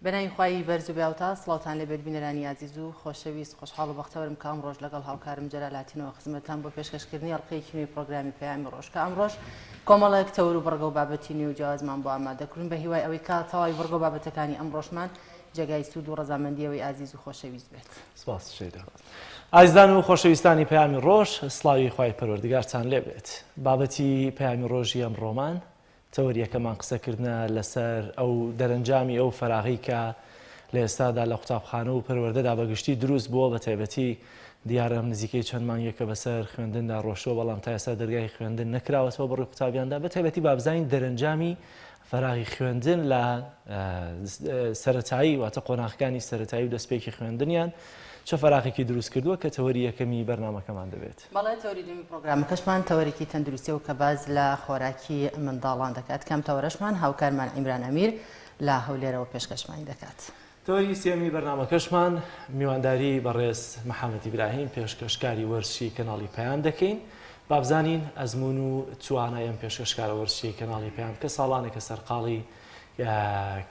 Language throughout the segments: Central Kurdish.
بەناوی خوای بەرز و بێهاوتا سڵاوتان لێبێت بینەرانی ئازیز و خۆشەویست خۆشحاڵ و بەختەوەرم کە ئەمڕۆش لەگەڵ هاوکارم جەلال هاتینەوە خزمەتتان بۆ پێشکەشکردنی ئەڵقەیەکی نوێی پڕۆگرامی پەیامی ڕۆژ کە ئەمڕۆش کۆمەڵێک تەور و بڕگە و بابەتی نوێ و جیاوازمان بۆ ئامادەکردون بە هیوای ئەوەی کە تەواوی بڕگە و بابەتەکانی ئەمڕۆشمان جێگای سوود و ڕەزامەندی ئەوەی ئازیز و خۆشەویست بێت. سپاس شەیدا. ئازیزان و خۆشەویستانی پەیامی ڕۆژ سڵاوی خوای پەروەردگارتان لێبێت. بابەتی پەیامی ڕۆژی ئەمڕۆمان تەوەریەکەمان قسەکردنە لەسەر ئەو دەرەنجامی ئەو فەراغەی کە لە ئێستادا لە قوتابخانە و پەروەردەدا بە گشتی دروست بووە بە تایبەتی دیارە نزیکەی چەند مانگێکە بەسەر خوێندندا ڕۆشتووە بەڵام تا ئێستا دەرگای خوێندن نەکراوەتەوە بەڕووی قوتابیاندا بە تایبەتی با بزانین دەرەنجامی فەراغی خوێندن لە سەرەتایی واتە قۆناغەکانی سەرەتایی و دەستپێکی خوێندنیان چە فەراغێکی دروست کردووە کە تەوەری یەکەمی بەرنامەکەمان دەبێت. بەڵێ تەوەری دووەمی پڕۆگرامەکەشمان تەوەرێکی تەندروستیە و کە باس لە خۆراکی منداڵان دەکات کە ئەم تەوەرەشمان هاوکارمان عیمران ئەمیر لە هەولێرەوە پێشکەشمانی دەکات. تەوەری سێیەمی بەرنامەکەشمان میوانداری بەڕێز محەمەد ئیبراهیم پێشکەشکاری وەرزشی کەناڵی پەیام دەکەین. با بزانین ئەزموون و توانای ئەم پێشکەشکارە وەرزشیەی کەناڵی پەیام کە ساڵانێکە سەرقاڵی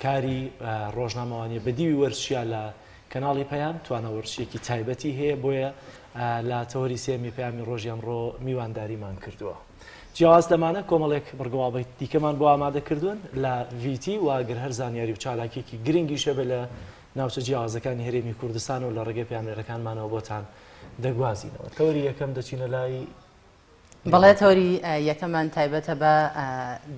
کاری ڕۆژنامەوانیە بە دیوی وەرزشیە لە کەناڵی پەیام توانا وەرزشیەکی تایبەتی هەیە بۆیە لە تەوەری سێمی پەیامی ڕۆژی ئەمڕۆ میوانداریمان کردووە. جیاواز لەمانە کۆمەڵێک بڕگەوابەی دیکەمان بۆ ئامادە کردوون لە ڤیتی و گەر هەر زانیاری و چالاکیەکی گرنگیش هەبێت لە ناوچە جیاوازەکانی هەرێمی کوردستان و لە ڕێگەی پەیامنێرەکانمانەوە بۆتان دەگوازینەوە. تەوەری یەکەم دەچینە لای بەڵێ تەوەری یەکەمان تایبەتە بە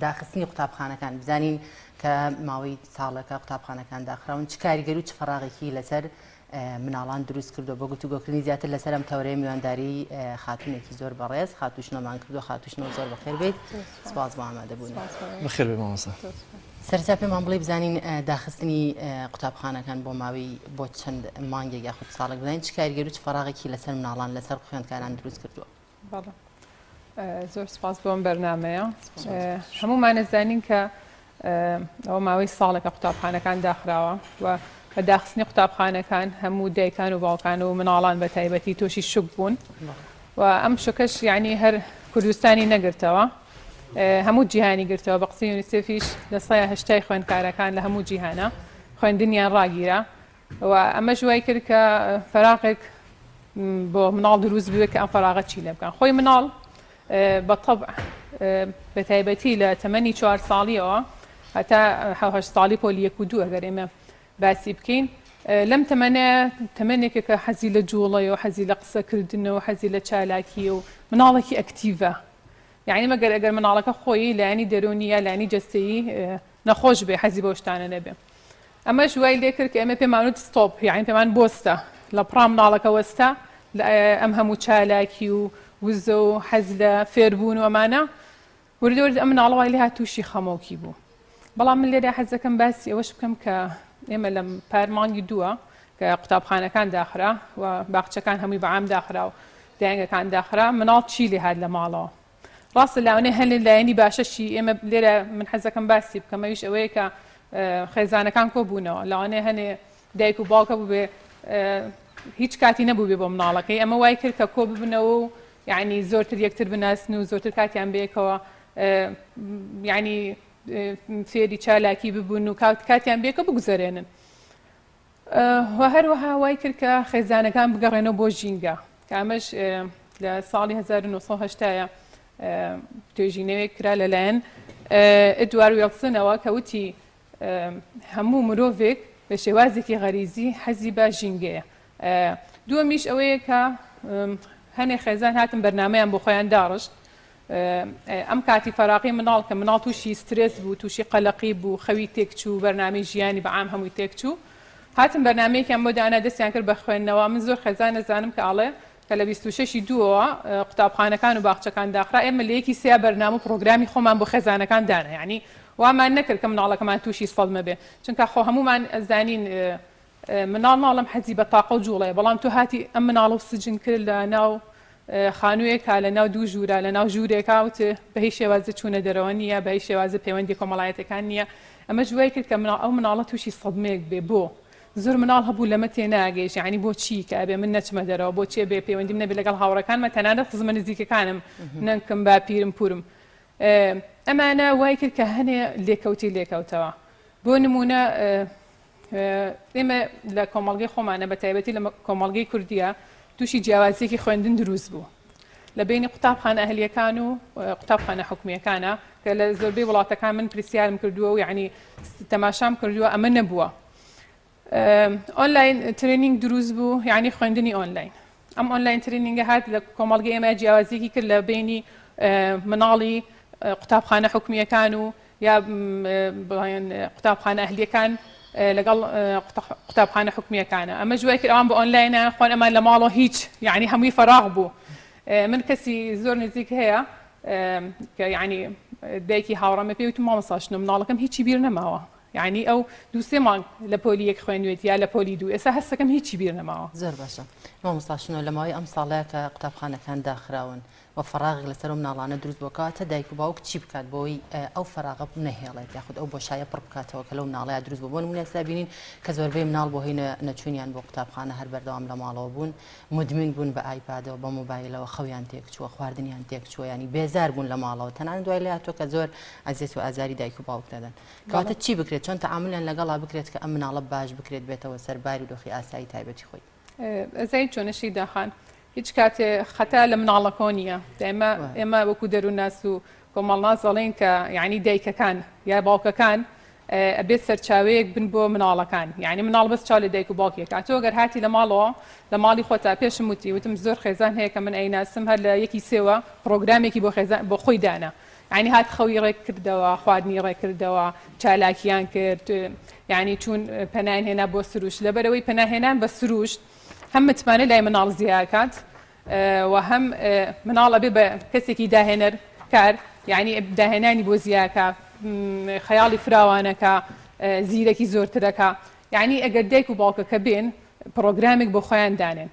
داخستنی قوتابخانەکان بزانین کە ماوەی ساڵێکە قوتابخانەکان داخراون چ کاریگەری و چ فەراغێکی لەسەر مناڵان دروست کردو بۆ گفتوگۆکردنی زیاتر لەسەر ئەم تەورەیە میوانداری خاتونێکی زۆر بەڕێز خاتوشنۆمان کردو خاتوشنۆ زۆر بەخێر بیت سپاس بۆ ئامادەبوون بەخێر بێ مامۆستا سەرەتا پێمان بڵێ بزانین داخستنی قوتابخانەکان بۆ ماوەی بۆ چەند مانگێک یاخود ساڵێک بزانین چ کاریگەری و چ فەراغێکی لەسەر مناڵان لەسەر خوێندکاران دروست کردووە. بەڵێ زۆر سپاس بۆ ئەم بەرنامەیە. هەموومان ئەزانین کە ئەوە ماوەی ساڵێکە قوتابخانەکان داخراوە و بە داخستنی قوتابخانەکان هەموو دایکان و باوکان و مناڵان بە تایبەتی تووشی شک بوون و ئەم شکەش یعنی هەر کوردستانی نەگرتەوە هەموو جیهانی گرتەوە بە قسەی یونیسێفیش لە سەیا هەشتای خوێندکارەکان لە هەموو جیهانە خوێندنیان ڕاگیرا و ئەمەش وای کرد کە فەراغێک بۆ مناڵ دروست بوێ کە ئەم فەراغە چی لێ بکەن خۆی مناڵ بە تەبع بە تایبەتی لە تەمەنی چوار ساڵیەوە هەتا هەشت ساڵی پۆلی یەک و دوو ئەگەر ئێمە باسی بکەین لەم تەمەنە تەمەنێکە کە حەزی لە جوڵەیە و حەزی لە قسەکردنەوە حەزی لە چالاکیە و مناڵێکی ئەکتیڤە یعنی مەگەر ئەگەر مناڵەکە خۆی لایەنی دەرونی یا لایەنی جەستەیی نەخۆش بێ حەزی بەو شتانە نەبێ ئەمەش وای لێ کرد کە ئێمە پێمان وت stop یعنی پێمان بۆستە لە پڕا مناڵەکە وەستا لە ئەم هەموو چالاکی و وزە و حەز لە فێربوون و ئەمانە وردە وردە ئەم مناڵە وای لێ هات تووشی خەمۆکی بوو بەڵام من لێرە حەز دەکەم باسی ئەوەش بکەم کە ئێمە لەم پار مانگی دووە کە قوتابخانەکان داخرا و باخچەکان هەمووی بەعام داخرا و دایەنگەکان داخرا مناڵ چی لێ هات لە ماڵەوە ڕاستە لاوەنەیە هەنێ لایەنی باشەشی ئێمە لێرە من حەزەکەم باسی بکەم ئەویش ئەوەیە کە خێزانەکان کۆبوونەوە لەوانەیە هەنێ دایک و باوکە بووبێ هیچ کاتی نەبوو بێ بۆ مناڵەکەی ئەمە وای کرد کە کۆ ببنەوە و یعنی زۆرتر یەکتر بناسن و زۆرتر کاتیان بێکەوە یعنی فێری چالاکی ببوون و کات کاتیان بێکە بگوزەرێنن و هەروەها وای کرد کە خێزانەکان بگەڕێنەوە بۆ ژینگە کە ئەمەش لە ساڵی 1970 توێژینەوەیەک کرا لەلایەن ئەدوار وێڵسنەوە کە وتی هەموو مرۆڤێک بە شێوازێکی غەریزی حەزی بە ژینگەیە دووەمیش ئەوەیە کە هەنێ خێزان هاتن بەرنمەیان بۆ خۆیان داڕشت ئەم کاتی فەراغی مناڵ کە مناڵ تووشی سترێس بوو تووشی قەلەقی بوو خەوی تێکچوو بەرنامەی ژیانی بە عام هەمووی تێکچوو هاتن بەرنامەیەکیان بۆ دانا دەستیان کرد بە خوێندنەوە من زۆر خێزان ئەزانم کە ئاڵێ کە لە 26 ی دووەوە قوتابخانەکان و باخچەکان داخرا ئێمە لە یەکی سیا بەرنامە و پڕۆگرامی خۆمان بۆ خێزانەکان دانا یعنی وامان نەکرد کە مناڵەکەمان تووشی سەدمە بێ چونکە خۆ هەموومان ئەزانین مناڵ ناڵم حەزی بە تاقە و جوڵەیە بەڵام تۆ هاتی ئەم مناڵە و سجن کرد لە ناو خانوویەکا لە ناو دوو ژوورا لە ناو ژوورێکا وت بە هیچ شێوازە چوونە دەرەوە نییە بە هیچ شێوازە پەیوەندی کۆمەڵایەتەکان نییە ئەمەش وای کرد کە مناڵ ئەو مناڵە تووشی سەدمەیەک بێ بۆ زۆر مناڵ هەبوو لەمە تێناگەیشت یعنی بۆچی کە ئەبێ من نەچمە دەرەوە بۆچی بێ پەیوەندیم نەبێ لەگەڵ هاوڕێکانمە تەنانەت خزمە نزیکەکانم نەنکم باپیرم پورم ئەمانە وای کرد کە هەنێ لێکەوتی لێکەوتەوە بۆ نمونە. ئێمە لە کۆمەڵگەی خۆمانە بە تایبەتی لە کۆمەڵگەی کوردیە تووشی جیاوازیەکی خوێندن دروست بوو لە بینی قوتابخانە ئەهلیەکان و قوتابخانە حکومیەکانە کە لە زۆربەی وڵاتەکان من پرسیارم کردووە و یعنی تەماشام کردووە ئەمە نەبووە online training دروست بوو یعنی خوێندنی ئۆنلاین ئەم online training ە هات لە کۆمەڵگەی ئێمە جیاوازیەکی کرد لە بینی مناڵی قوتابخانە حکومیەکان و یا بڵێن قوتابخانە ئەهلیەکان لەگەڵ قوتابخانە حکومیەکانە ئەمە وای کرد ئەوان بە ئۆنلاینە خۆن ئەمان لە ماڵەوە هیچ یعنی هەمووی فەراغ بوو من کەسی زۆر نزیک هەیە کە یعنی دایکی هاوڕەمە پێی وتم مامۆستا شنۆ مناڵەکەم هیچی بیر نەماوە یعنی ئەو دوو سێ مانگ لە پۆلی یەک خوێنوێتی یا لە پۆلی دوو ئێستا هەستەکەم هیچی بیر نەماوە. زۆر باشە مامۆستا شنۆ لە ماوەی ئەم ساڵەیە کە قوتابخانەکان داخراون و فەراغێک لەسەر ئەو مناڵانە دروست بووە کەواتە دایک و باوک چی بکات بۆی ئەو فەراغە نەهێڵێت یاخود ئەو بۆشایە پڕ بکاتەوە کە لەو مناڵەیە دروست بوو بۆ نمونە ئێستا بینین کە زۆربەی مناڵ بۆ هی نەچوونیان بۆ قوتابخانە هەر بەردەوام لە ماڵەوە بوون مدمن بوون بە ئایپادەوە بە مۆبایلەوە خەویان تێکچووە خواردنیان تێکچووە ینی بێزار بوون لە ماڵەوە تەنانەت دوای لێهاتووە کە زۆر ئەزیەت و ئازاری دایک و باوک دەدەن کەواتە چی بکرێت چۆن تەعاملیان لەگەڵا بکرێت کە ئەم مناڵە باش بکرێت بێتەوە سەر باری دۆخی ئاسایی تایبەتی خۆی. ئەزانی چۆنە شیدا خان هیچ کاتێ خەتا لە مناڵەکەوە نییە دایمە ئێمە وەکو دەروونناس و کۆمەڵناس دەڵێین کە یعنی دایکەکان یا باوکەکان ئەبێت سەرچاوەیەک بن بۆ مناڵەکان یعنی مناڵ بەس چاو لە دایک و باوکێک تۆ گەر هاتی لە ماڵەوە لە ماڵی خۆتا پێشم وتی وتم زۆر خێزان هەیە کە من ئەیناسم هەر لە یەکی سێوە پرۆگرامێکی بۆ خێزان بۆ خۆی دانا یانی هات خەوی ڕێک کردەوە، خواردنی ڕێک کردەوە، چالاکیان کرد، یانی چوون پەنایان هێنا بۆ سروشت، لەبەرئەوەی پەناهێنان بە سروشت هەم متمانە لای مناڵ زیاکات و هەم مناڵ ئەبێ بە کەسێکی داهێنەر کار یعنی داهێنانی بۆ زیاکە خەیاڵی فراوانەکە زیرەکی زۆرترەکە یعنی ئەگەر دایک و باوکەکە بێن پرۆگرامێک بۆ خۆیان دانێن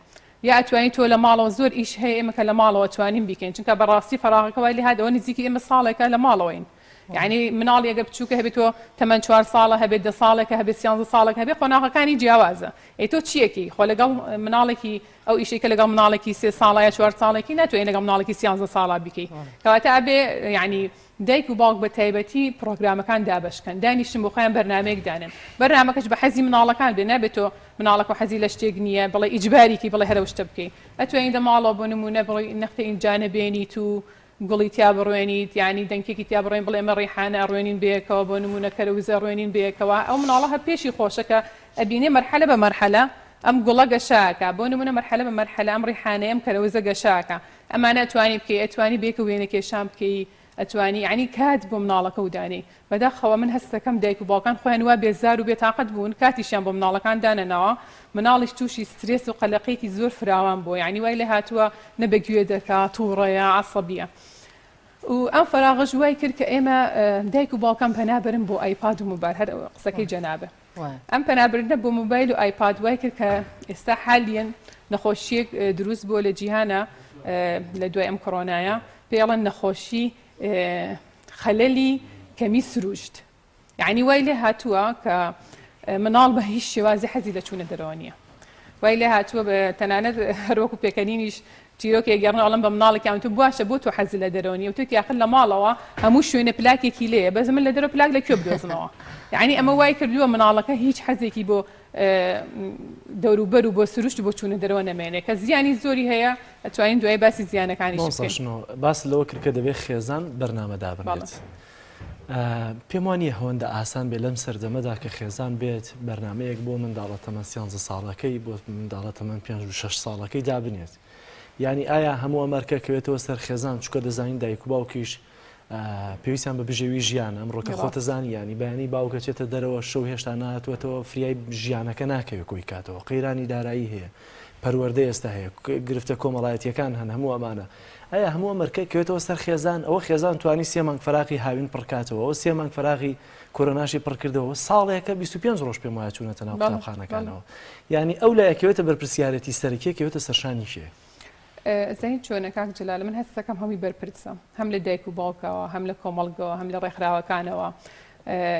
یا ئەتوانی تۆ لە ماڵەوە زۆر ئیش هەیە ئێمە کە لە ماڵەوە توانین بیکەین چونکە بەڕاستی فەراغەکە وای لێهات ئەوە نزیکی ئێمە ساڵێکە لە ماڵەوەین یعنی مناڵی ئەگەر بچووکە هەبێت تۆ تەمەن چوار ساڵە هەبێت دە ساڵێکە هەبێت سیانزە ساڵێک هەبێت قۆناغەکانی جیاوازە ئەی تۆ چیەکی خۆ لەگەڵ مناڵێکی ئەو ئیشەی کە لەگەڵ مناڵێکی سێ ساڵە یا چوار ساڵێکی ناتوانین لەگەڵ مناڵێکی سیانزە ساڵە بیکەی کەواتە ئەبێ یعنی دایک و باوک بە تایبەتی پڕۆگرامەکان دابەش کەن، دانیشن بۆ خۆیان بەرنامەیەک دانێن، بەرنامەکەش بە حەزی مناڵەکان بێ، نابێت تۆ مناڵەکەو حەزی لە شتێک نییە بڵێی ئیجباری کەی بڵێ هەر ئەو شتە بکەی، ئەتوانی لە ماڵەوە بۆ نموونە بڵێی نەختێ ئینجانە بێنیت و گوڵی تیا بڕوێنیت یانی دەنکێکی تیا بڕوێن بڵێ ئێمە ڕیحانە ئەڕوێنین بەیەکەوە بۆ نموونە کەرەوزە ئەڕوێنین بەیەکەوە ئەو مناڵە هەر پێشی خۆشە کە ئەبینێ مەرحەلە بە مەرحەلە ئەم گوڵە گەشە ئەکا بۆ نموونە مەرحەلە بە مەرحەلە ئەم ڕیحانەیە ئەم کەرەوزە گەشە ئەکا ئەمانە ئەتوانی بکەی ئەتوانی بەیەکەوە وێنەکێشان بکەی ئەتوانی یەعنی کات بۆ مناڵەکەو دانێی بەداخەوە من هەستەکەم دایک و باوکان خۆیان وا بێزار و بێتاقەت بوون کاتیشیان بۆ مناڵەکان دانەناوە مناڵیش توشی سترێس و قەلەقیەکی زۆر فراوان بووە یەعنی وای لێهاتووە نە بە گوێ دەکا توڕەیە عەسەبیە و ئەم فەراغەش وای کرد کە ئێمە دایک و باوکان پەنا بەرن بۆ ئایپاد و موبایل هەر قسەکەی جەنابە ئەم پەنابردنە بۆ مۆبایل و ئایپاد وای کرد کە ئێستا حالیەن نەخۆشیەک دروست بووە لە جیهانە لە دوای ئەم کۆرۆنایە پێڵەن نەخۆشی خەلەلی کەمی سروشت یعنی وای لێ هاتووە کە مناڵ بە هیچ شێوازی حەزی لە چوونە دەرەوە نییە وای لێ هاتووە تەنانەت هەروەکو پێکەنینیش چیرۆکێک گێڕنەوە ئەڵێم بە مناڵێکیان وتم باشە بۆ تۆ حەزت لە دەرەوە نییە وتویەتی ئاخر لە ماڵەوە هەموو شوێنێ پلاکێکی لێیە بەس من لە دەرەوە پلاک لە کوێ بدۆزمەوە یعنی ئەمە وای کردووە مناڵەکە هیچ حەزێکی بۆ دەوروبەر و بۆ سروشت و بۆ چوونە دەرەوە نەمێنێ کە زیانی زۆری هەیە ئەتوانین دوای باسی زیانەکانی بکەین. باس لەوە کرد کە دەبێت خێزان بەرنامە دابنێت. پێم وانییە هەوەندە ئاسان بێت لەم سەردەمەدا کە خێزان بێت بەرنامەیەک بۆ منداڵە تەمەن سیانزە ساڵەکەی بۆ منداڵە تەمەن پێنج و شەش ساڵەکەی دابنێت یانی ئایا هەموو ئەم ئەرکە کەوێتەوە سەر خێزان چونکە دەزانین دایک و باوکیش پێویستیان بە بژێوی ژیان ئەمڕۆ کە خۆتە زانی ینی بەیانی باوکە چێتە دەرەوە شەو هێشتا ناتوەتەوە فریای ژیانەکە ناکەوێت کۆی کاتەوە قەیرانی دارایی هەیە پەروەردە ئێستا هەیە گرفتە کۆمەڵایەتیەکان هەن هەموو ئەمانە ئایا هەموو ئەم ئەرکە کەوێتەوە سەر خێزان؟ ئەوە خێزان توانی سێ مانگ فەراغی هاوین پڕکاتەوە، ئەوە سێ مانگ فەراغی کۆرۆناشی پڕکردەوە، ساڵێکە 25 ڕۆژ پێم وایە چوونەتە ناو قوتابخانەکانەوە. یانی ئەو لایە کەوێتە بەرپرسیارێتی سەرەکیە کەوێتە سەرشانی کێ؟ ئەزانی چۆنە کاک جەلال من هەستەکەم هەمووی بەرپرسە هەم لە دایک و باوکەوە هەم لە کۆمەڵگەوە هەم لە ڕێکخراوەکانەوە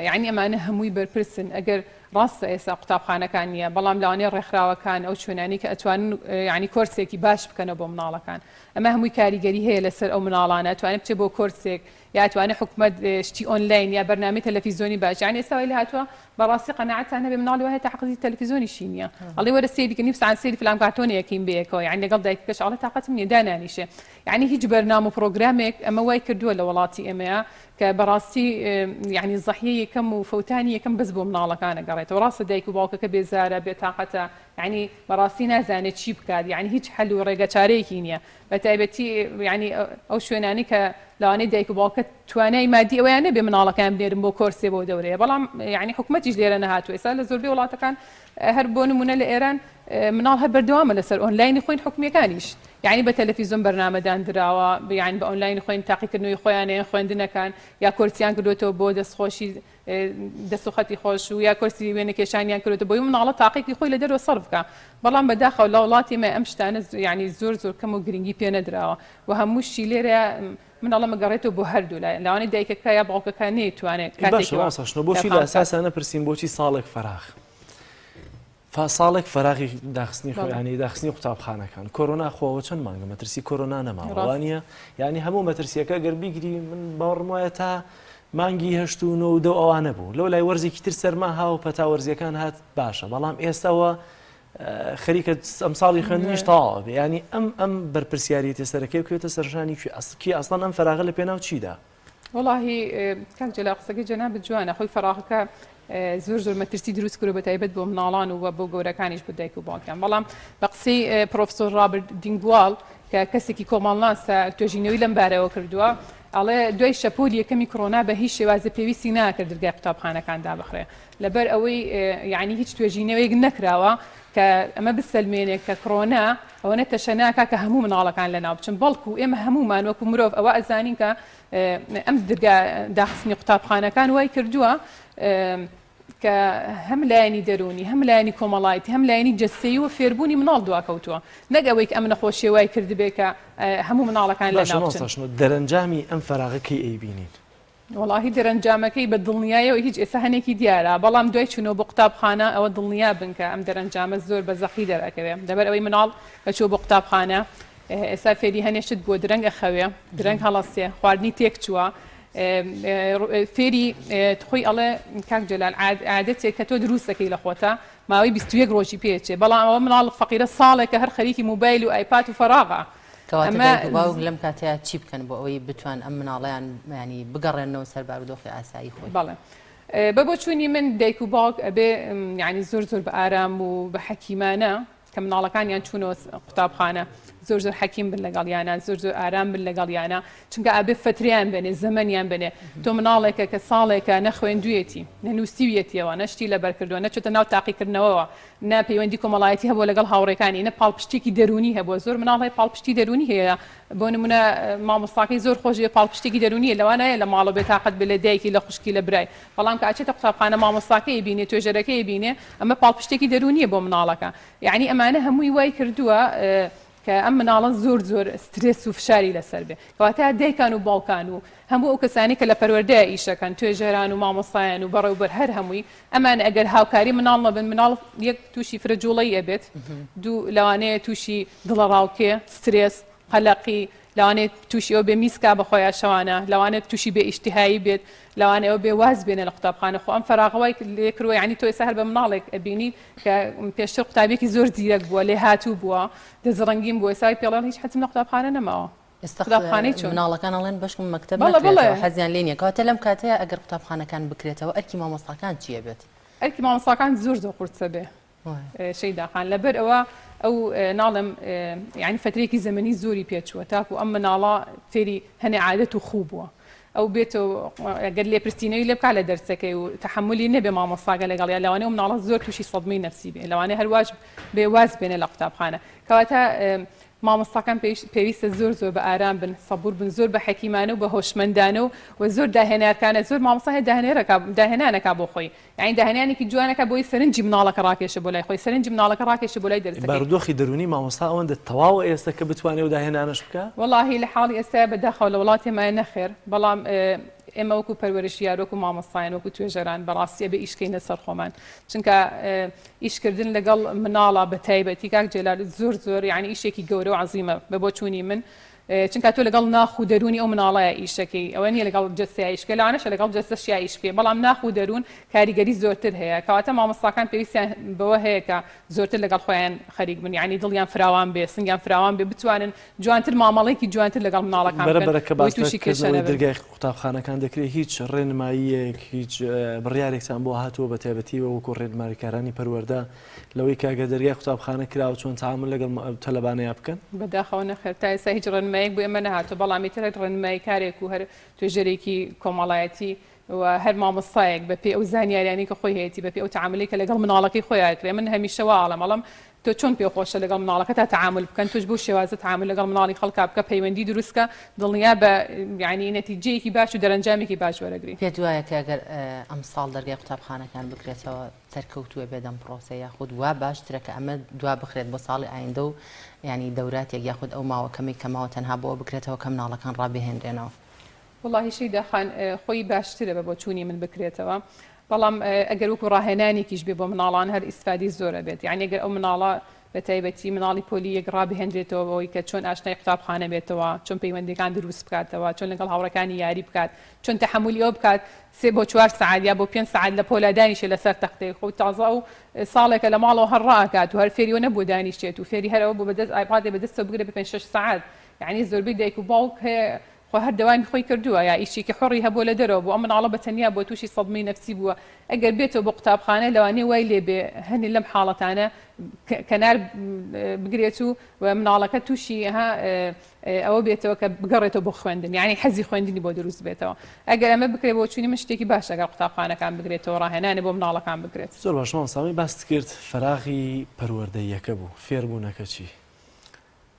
یعنی ئەمانە هەمووی بەرپرسن ئەگەر. ڕاستە ئێستا قوتابخانەکان نییە بەڵام لەوانەیە ڕێکخراوەکان ئەو شوێنانی کە ئەتوانن یعنی کۆرسێکی باش بکەنەوە بۆ مناڵەکان ئەمە هەمووی کاریگەری هەیە لەسەر ئەو مناڵانە ئەتوانێت بچێت بۆ کۆرسێک یا ئەتوانێت حکومەت شتی ئۆنلاین یا بەرنامەی تەلەفیزۆنی باش یعنی ئێستا وای لێهاتووە بەڕاستی قەناعەتان هەبێ مناڵی وایە تاقەتی تەلەفیزۆنیشی نییە ئەڵێ وەرە سەیری کە نیو سەعات سەیری فلان کارتۆنێ ئەکەین بەیەکەوە یعنی لەگەڵ دایکەکەش ئەڵێ تاقەتم نییە دانانیشێ یعنی هیچ بەرنامە و پرۆگرامێک ئەمە وای کردووە لە وڵاتی ئێمەیە کە بەڕاستی یعنی زەحیە یەکەم و فەوتانی یەکەم بەس بۆ مناڵەکان ئەگەڕێتەوە ڕاستە دایک و باوکەکە بێزارە بێتاقەتە یعنی بەڕاستی نازانێت چی بکات یعنی هیچ حەل و ڕێگە چارەیەکی نییە بە تایبەتی یعنی ئەو شوێنانی کە لەوانەیە دایک و باوکە توانای مادی ئەویان نەبێ مناڵەکان بنێرن بۆ کۆرسێ بۆ دەورەیە بەڵام یعنی حکومەتیش لێرە نەهاتوو ئێستا لە زۆربەی وڵاتەکان هەر بۆ نمونە لە ئێران مناڵ هەر بەردەوامە لەسەر ئۆنلاینی خۆین حکومیەکانیش یعنی بە تەلەفیزۆن بەرنامە داندراوە یعنی بە ئۆنلاینی خۆین تاقیکردنەوەی خۆیانەیە خوێندنەکان یا کۆرسیان کردوێتەوە بۆ دەستخۆشی دەست و خەتی خۆش و یا کۆرسی وێنەکێشانیان کردوێتە بۆی مناڵە تاقێکی خۆی لە دەرەوە سەرف بکە بەڵام بەداخەوە لە وڵاتی مە ئەم شتانە یعنی زۆر زۆر کەم و گرنگی پێ نەدراوە و هەمووشی لێرە من ئەڵێم ئەگەڕێتەوە بۆ هەردوو لایەن لەوانەیە دایکەکە یا باوکەکە نەیتوانێت باشە کاتێکی وا مامۆستا شنۆ بۆچی تەرخان لە بکات. ئەساسا نەپرسین بۆچی ساڵێک فەراغ فا ساڵێک فەراغی داخستنی بەڵێ. خۆیانی داخستنی قوتابخانەکان کۆرۆنا خۆوە چەند مانگە مەترسی کۆرۆنا نەماوە ڕاست. وانە یعنی هەموو مەترسیەکە گەر بیگری من باوەڕم وایە تا مانگی هەشت و نۆ و دە و ئەوانە بوو لەو لای وەرزێکی تر سەرما ها و پەتا وەرزیەکان هات باشە بەڵام ئێستاوە خەریکە ئەمساڵی خوێندنیش تەواو بێ ینی ئەم ئەم بەرپرسیارێتی سەرەکەی بکەوێتە سەرشانی کوێ ئەسکی ئەسڵەن ئەم فەراغە لە پێناو چیدا؟ وەڵاهی کاک جەلال قسەکەی جەنابت جوانە خۆی فەراغەکە زۆر زۆر مەترسی دروست کردو بە تایبەت بۆ مناڵان و بۆ گەورەکانیش بۆ دایک و باوکیان بەڵام بە قسەی پرۆفسۆر ڕابرت دینگواڵ کە کەسێکی کۆمەڵناسە توێژینەوەی لەم بارەوە کردووە ئەڵێ دوای شەپۆلی یەکەمی کۆرۆنا بە هیچ شێوازە پێویستی ناکرد درگای قوتابخانەکان دابخرێ لەبەر ئەوەی یانی هیچ توێژینەوەیەک نەکراوە کە ئەمە بسەلمێنێ کە کڕۆنا ئەوەنە تەشەناکا کە هەموو مناڵەکان لەناو بچن بەڵکو ئێمە هەموومان وەکو مرۆڤ ئەوە ئەزانین کە ئەم درگا داخستنی قوتابخانەکان وای کردووە کە هەم لایەنی دەروونی هەم لایەنی کۆمەڵایەتی هەم لایەنی جەستەیی و فێربوونی مناڵ دواکەوتووە نەک ئەوەی کە ئەم نەخۆشیە وای کردبێ کە هەموو مناڵەکان باشە لەناو بچن. مامۆستا شنۆ دەرەنجامی ئەم فەراغە کەی ئەیبینین؟ وەڵاهی دەرەنجامەکەی بە دڵنیایەوە هیچ ئێستا هەنێکی دیارە بەڵام دوای چوونەوە بۆ قوتابخانە ئەوە دڵنیا بن کە ئەم دەرەنجامە زۆر بە زەقی دەرئەکەوێ لەبەر ئەوەی مناڵ کە چووە بۆ قوتابخانە ئێستا فێری هەنێ شت بووە درەنگ ئەخەوێ درەنگ هەڵەسێ خواردنی تێک چووە فێری خۆی ئەڵێ کاک جەلال عادەتێک کە تۆ دروستەکەی لە خۆتە ماوەی 21 ڕۆژی پێچێ بەڵام ئەوە مناڵ فەقیرە ساڵێکە هەر خەریکی موبایل و ئایپاد و فەراغە کەواتە دایک و باوک لەم کاتەیا چی بکەن بۆ ئەوەی بتوان ئەم مناڵەیان ینی بگەڕێنەوە سەر بارودۆخی ئاسایی خۆی؟ بەڵێ بە بۆچوونی من دایک و باوک ئەبێ یعنی زۆر زۆر بە ئارام و بە حەکیمانە کە مناڵەکانیان چوونەوە قوتابخانە زۆر زۆر حەکیم بن لەگەڵیانە زۆر زۆر ئارام بن لەگەڵیانە چونکە ئەبێ فتریان بێنێ زەمەنیان بێنێ تۆ مناڵێکە کە ساڵێکە نەخوێندویەتی نەنووسیویەتیەوە نەشتی لەبەر کردووە نەچێتە ناو تاقیکردنەوەوە نە پەیوەندی کۆمەڵایەتی هەبووە لەگەڵ هاوڕێکانی، نە پاڵپشتییەکی دەروونی هەبووە، زۆر مناڵ هەیە پاڵپشتی دەروونی هەیە، بۆ نموونە مامۆستاکەی زۆر خۆش دەوێت پاڵپشتێکی دەروونیە، لەوانەیە لە ماڵەوە بێتاقەت بێت لە دایکی لە خوشکی لە برای، بەڵام کە ئەچێتە قوتابخانە مامۆستاکەی ئەیبینێ توێژەرەکەی ئەیبینێ ئەمە پاڵپشتێکی دەروونیە بۆ مناڵەکە، یەعنی ئەمانە هەمووی وای کردووە کە ئەم مناڵە زۆر زۆر سترێس و فشاری لەسەر بێ، کەواتە دایکان و باوکان و هەموو ئەو کەسانەی کە لە پەروەردەیا ئیشەکەن، توێژەران و مامۆستایان و بەڕێوبەر هەر هەمووی ئەمان ئەگەر هاوکاری مناڵ نەبن مناڵ یەک تووشی فرە جوڵەی ئەبێت دوو لەوانەیە تووشی دڵەڕاوکێ سترێس قەلەقی لەوانەیە تووشی ئەو بێ میسکا بە خۆیان شەوانە لەوانەیە تووشی بێ ئیشتیهایی بێت لەوانەیە ئەو بێ واز بێنێ لە قوتابخانە خۆ ئەم فەراغە وای لێ کردووە یعنی تۆ ئێستا هەر بە مناڵێک ئەبینی کە پێشتر قوتابیەکی زۆر زیرەک بووە لێهاتوو بووە دەستڕەنگین بووە ئێستا پێڵێن هیچ حەزم لە قوتابخانە نەماوە. ئێستا قوتابخانەی چۆن؟ مناڵەکان ئەڵێن بەشکم مەکتەب نەکرێتەوە حەزیان لێ نییە کەواتە لەم کاتەیە ئەگەر قوتابخانەکان بکرێتەوە ئەرکی مامۆستاکان چییە بێت؟ ئەرکی مامۆستاکان زۆر زۆر قورسە بێ شەیدا خان لەبەر ئەوە ئەو ناڵێم یعنی فترێکی زەمەنی زۆری پێچووە تاکو ئەم مناڵە فێری هەنێ عادەت و خوو بووە ئەو بێتەوە گەر لێپرسینەوەی لێ بکات لە دەرسەکەی و تەحەمولی نەبێ مامۆستاکە لەگەڵیا لەوانەیە ئەو مناڵە زۆر تووشی سەدمەی نەفسی بێ لەوانەیە هەرواش بێ واز بێنێ لە قوتابخانە کەواتە مامۆستاکان پێویستە زۆر زۆر بە ئارام بن، سەبور بن، زۆر بە حەکیمانە و بە هۆشمەندانە و و زۆر داهێنارکانە، زۆر مامۆستا هەیە داهێنەرەکا داهێنانەکا بۆ خۆی، یانی داهێنانێکی جوانەکا بۆی سەرنجی مناڵەکە ڕاکێشێ بۆ لای خۆی، سەرنجی مناڵەکە ڕاکێشێ بۆ لای دەرسەکەی. بارودۆخی دەروونی مامۆستا ئەوەندە تەواوە ئێستا کە بتوانێ ئەو داهێنانەش بکا؟ وەڵاهی لە حاڵی ئێستایا بە داخەوە لە وڵاتی ئێمە نەخێر، بەڵام. ئێمە وەکو پەروەرشیار وەکو مامۆستایان وەکو توێژەران بەڕاستی ئەبێ ئیش کەین لەسەر خۆمان چونکە ئیشکردن لەگەڵ مناڵە بە تایبەتی کاک جەلال زۆر زۆر یعنی ئیشێکی گەورە و عەزیمە بە بۆچوونی من چونکە تۆ لەگەڵ ناخ و دەروونی ئەو مناڵەیە ئیشەکەی ئەوە نییە لەگەڵ جەستەیا ئیش بکەی لەوانەشە لەگەڵ جەستەشیا ئیش بکەی بەڵام ناخ و دەروون کاریگەری زۆرتر هەیە کەواتە مامۆستاکان پێویستیان بەوە هەیە کە زۆرتر لەگەڵ خۆیان خەریک بن یعنی دڵیان فراوان بێ سنگیان فراوان بێ بتوانن جوانتر مامەڵەیەکی جوانتر لەگەڵ مناڵەکان بەرە بکەن بەرە کە بۆی باس لە تووشی کێشە کردنەوەی نەبن. دەرگای قوتابخانەکان دەکرێت هیچ ڕێنماییەک هیچ بڕیارێکتان بۆ هاتووە بە تایبەتی وەکو ڕێنماییکارانی پەروەردە لەوەی کە گەر دەرگای قوتابخانە کراوە چۆن تەعامول لەگەڵ تەلەبانەیا بکەن؟ بەداخەوە نەخێر تا ئێستا هیچ ڕێنماییەک بۆ ئێمە نەهاتووە بەڵام ئیتر هەر ڕێنماییکارێک و هەر توێژەرێکی کۆمەڵایەتی و هەر مامۆستایەک بە پێی ئەو زانیاریانەی کە خۆی هەیەتی بە پێی ئەو تەعامولەی کە لەگەڵ مناڵەکەی خۆی ئەکرێ من هەمیشە وا ئەڵێم ئەڵێم تۆ چۆن پێ خۆشە لەگەڵ مناڵەکەتا تەعامول بکەن تۆش بەو شێوازە تەعامول لەگەڵ مناڵی خەڵکا بکە پەیوەندی دروست کە دڵنیا بە یعنی نەتیجەیەکی باش و دەرەنجامێکی باش وەرەگری. پێت وایە کە گەر ئەمساڵ دەرگای قوتابخانەکان بکرێتەوە سەرکەوتووە بێت ئەم پڕۆسەیە یاخود وا باشترە کە ئەمە دوا بخرێت بۆ ساڵی ئایندە و یانی دەوراتێک یاخود ئەو ماوە کەمەی کە ماوە تەنها بۆ ئەوە بکرێتەوە کە مناڵەکان ڕابهێنرێنەوە؟ وەڵاهی شەیدا خان خۆی باشترە بە بۆچوونی من بکرێتەوە بەڵام ئەگەر وەکو ڕاهێنانێکیش بێ بۆ مناڵان هەر ئیسفادی زۆر ئەبێت یعنی ئەگەر ئەو مناڵە بە تایبەتی مناڵی پۆلی یەک ڕابهێنرێتەوە بەوەی کە چۆن ئاشنای قوتابخانە بێتەوە چۆن پەیوەندیەکان دروست بکاتەوە چۆن لەگەڵ هاوڕێکانی یاری بکات چۆن تەحەمولی ئەوە بکات سێ بۆ چوار سەعات یا بۆ پێنج سەعات لە پۆلا دانیشێ لەسەر تەختەی خۆ تازە ئەو ساڵێکە لە ماڵەوە هەر ڕائەکات و هەر فێری ئەوە نەبووە دانیشێت و فێری هەر ئەوە بوو بەدەست ئایپادێ بەدەستەوە بگرێ بە پێنج شەش سەعات یعنی زۆربەی دایک و باوک هەیە خۆ هەر دەوامی خۆی کردووە یا ئیشێکی حوڕی هەبووە لە دەرەوە بوو ئەم مناڵە بە تەنیا بووە تووشی سەدمەی نەفسی بووە ئەگەر بێتەوە بۆ قوتابخانە لەوانەیە وای لێ بێ هەنێ لەم حاڵەتانە کەنار بگرێت و مناڵەکە تووشی ها ئەوە بێتەوە کە بگەڕێتەوە بۆ خوێندن یعنی حەزی خوێندنی بۆ دروست بێتەوە ئەگەر ئەمە بکرێت بۆ چوونی من شتێکی باشە گەر قوتابخانەکان بگرێتەوە ڕاهێنانی بۆ مناڵەکان بکرێت. زۆر باش مامۆستا ئەمەی باست کرد فەراغی پەروەردەییەکە بوو فێربوونەکە چی؟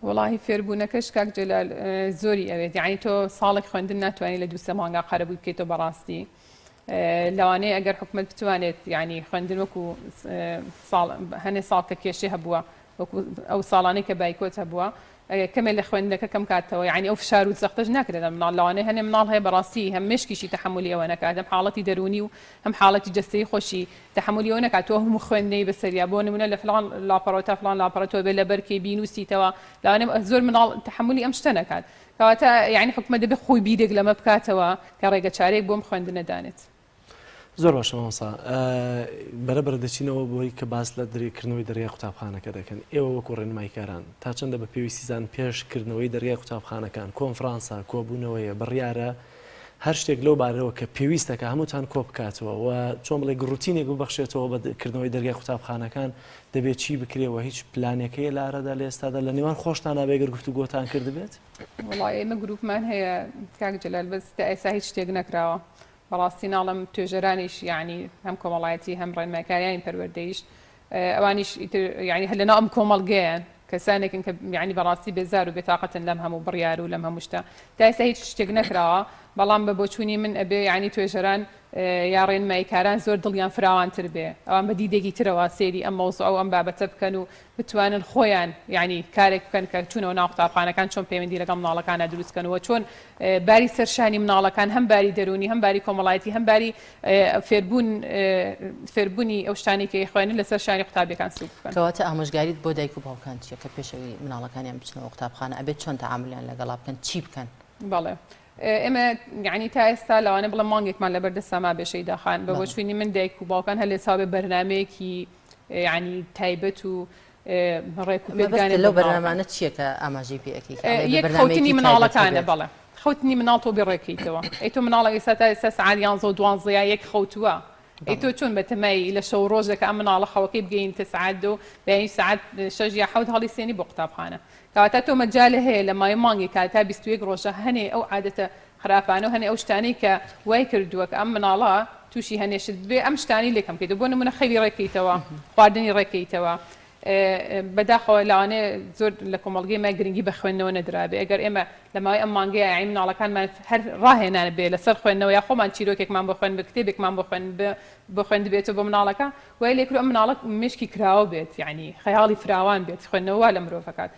وەڵاهی فێربوونەکەش کاک جەلال زۆری ئەوێت یعنی تۆ ساڵێک خوێندن ناتوانانی لە دوو سێ مانگا قەرەبووی بکەیتەوە بەڕاستی لەوانەیە ئەگەر حکومت بتوانێت یعنی خوێندن وەکو ساڵ هەنێ ساڵ کە کێشەی هەبووە وەکو ئەو ساڵانەی کە بایکۆت هەبووە کەمێ لە خوێندنەکە کەم کاتەوە یعنی ئەو فشار و زەختەش ناکرێت لە مناڵ لەوانەیە هەنێ مناڵ هەیە بەڕاستی هەم مێشکیشی تەحەمولی ئەوە نەکات هەم حاڵەتی دەروونی و هەم حاڵەتی جەستەیی خۆشی تەحەمولی ئەوە نەکات تۆ هەموو خوێندنەی بەسەریا بۆ نمونە لە فلان لاپەڕەوە تا فلان لاپەڕە تۆ بێ لەبەر کەی بینوسیتەوە لەوانەیە زۆر مناڵ تەحەمولی ئەم شتە نەکات کەواتە یعنی حکومەت دەبێت خۆی بیرێک لەمە بکاتەوە کە ڕێگە چارەیەک بۆم خوێندنە دانێت. زۆر باشە مامۆستا بەرە بەرە دەچینەوە بۆی کە باس لە کردنەوەی دەرگای قوتابخانەکە دەکەن ئێوە وەکو ڕێنماییکاران تا چەندە بە پێویستی زان پێش کردنەوەی دەرگای قوتابخانەکان کۆنفرانسە کۆبوونەوەیە بڕیارە هەر شتێک لەو بارەوە کە پێویستە کە هەمووتان کۆ بکاتەوە و چۆن بڵێ گڕوتینێک ببەخشێتەوە بە کردنەوەی دەرگای قوتابخانەکان دەبێت چی بکرێ و هیچ پلانێک هەیە لە ئارادا لە ئێستادا لە نێوان خۆشتانا بێ گەر گفتوگۆتان کردبێت؟ وەڵا ئێمە گروپمان هەیە کاک جەلال بەس تا ئێستا هیچ شتێک نەکراوە بەڕاستی ناڵێم توێژەرانیش یعنی هەم کۆمەڵایەتی هەم ڕێنمایکاریانی پەروەردەیش ئەوانیش ئیتر یعنی هەر لەناو ئەم کۆمەڵگەیان کەسانێکن کە یعنی بەڕاستی بێزار و بێتاقەتن لەم هەموو بڕیار و لەم هەموو شتە تا ئێستا هیچ شتێک نەکراوە بەڵام بە بۆچوونی من ئەبێ یعنی توێژەران یا ڕێنماییکاران زۆر دڵیان فراوانتر بێ ئەوان بە دیدێکی ترەوە سەیری ئەم مەوزوع و ئەم بابەتە بکەن و بتوانن خۆیان یعنی کارێک بکەن کە چوونەوە ناو قوتابخانەکان چۆن پەیوەندی لەگەڵ مناڵەکانە دروست بکەن و چۆن باری سەرشانی مناڵەکان هەم باری دەروونی هەم باری کۆمەڵایەتی هەم باری فێربوون فێربوونی ئەو شتانەی کە ئەیخوێنن لەسەر شانی قوتابیەکان سووک بکەن. کەواتە ئامۆژگاریت بۆ دایک و باوکان چیە کە پێش ئەوەی مناڵەکانیان بچنەوە قوتابخانە ئەبێت چۆن تەعامولیان لەگەڵا بکەن چی بکەن؟ بەڵێ ئێمە یعنی تا ئێستا لەوانە بڵێم مانگێکمان لەبەر دەستا مابێ شەیدا خان بە بۆچوونی من دایک و باوکان هەر لێساو بێ بەرنامەیەکی یعنی تایبەت و ڕێک و پێک دانێت لەو بەرنامانە چییە کە ئاماژەی پێ ئەکەی کە ئەڵێ یەک خەوتنی مناڵەکانە بەڵێ خەوتنی مناڵ تۆ بێ ڕێکەیتەوە ئەی تۆ مناڵە ئێستا تا ئێستا سەعات یانزە و دوانزە یا یەک خەوتووە ئەی تۆ چۆن بەتەمای لە شەو ڕۆژێکە ئەم مناڵە خەوەکەی بگەینتە سەعات دو بەیانی سەعات شەش یا حەوت هەڵیسێنی بۆ قوتابخانە کەواتە تۆ مەجالە هەیە لە ماوەی مانگێکا تا 21 ڕۆژە هەنێ ئەو عادەتە خراپانە و هەنێ ئەو شتانەی کە وای کردووە کە ئەم مناڵە تووشی هەنێ شت ببێ ئەم شتانەی لێ کەم کەیتەوە بۆ نمونە خەوی ڕێکەیتەوە خواردنی ڕێکەیتەوە بەداخەوە لەوانەیە زۆر لە کۆمەڵگەی مە گرنگی بە خوێندنەوە نەدرابێ ئەگەر ئێمە لە ماوەی ئەم مانگەیە یانی مناڵەکانمان هەر ڕاهێنان بێ لەسەر خوێندنەوە یا خۆمان چیرۆکێکمان بۆ خوێند بێ کتێبێکمان بۆ خوێند بۆ خوێندبێتەوە بۆ مناڵەکە وای لێکرد ئەم مناڵە مێشکی کراوە بێت یعنی خەیاڵی فراوان بێت خوێندنەوە وا لە مرۆڤەکات.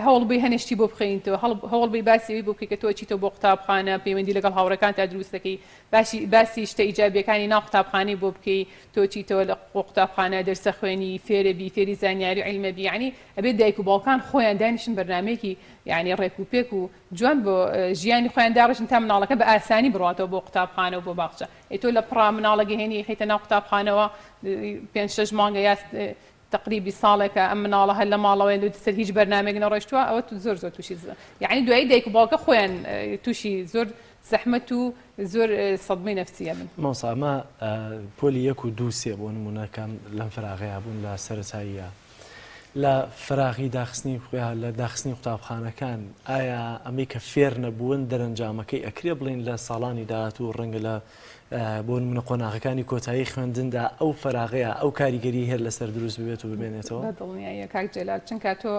هەوڵ بەی هەنێ شتی بۆ بخوێنیتەوە، هەوڵ بەی باسی ئەوی بۆ بکەی کە تۆ ئەچیتەوە بۆ قوتابخانە، پەیوەندی لەگەڵ هاوڕێکانتا دروست دەکەی، باشی باسی شتە ئیجابیەکانی ناو قوتابخانەی بۆ بکەی، تۆ چیتەوە لە قوتابخانە دەرسە خوێنی، فێرە بی، فێری زانیاری و عیلمە بی، یەعنی ئەبێ دایک و باوکان خۆیان دانیشن بەرنامەیەکی یەعنی ڕێک و پێک و جوان بۆ ژیانی خۆیان داڕێژن تا مناڵەکە بە ئاسانی بڕواتەوە بۆ قوتابخانە و بۆ باخچە. ئەی تۆ لە پڕا مناڵەکە هێنی ئەیخەیتە ناو قوتابخانەوە پێنج شەش مانگە یا تەقریبی ساڵێکە ئەم مناڵە هەر لە ماڵەوەیە لە سەر هیچ بەرنامەیەک نەڕۆیشتووە ئەوە زۆر زۆر تووشی یعنی دوایی دایک و باوکە خۆیان تووشی زۆر زەحمەت و زۆر سەدمەی نەفسی ئەبن. مامۆستا ئەمە پۆلی یەک و دوو سێ بۆ نموونە کە لەم فەراغەیا بوون لە سەرەتاییە لە فەراغی داخستنی لە داخستنی قوتابخانەکان ئایا ئەمەی کە فێر نەبوون دەرەنجامەکەی ئەکرێ بڵین لە ساڵانی داهاتوو ڕەنگە لە بۆ نمونە قۆناغەکانی کۆتایی خوێندندا ئەو فەراغەیە ئەو کاریگەری هەر لەسەر دروست ببێت و بمێنێتەوە؟ بە دڵنیاییە کاک جەلال چونکە تۆ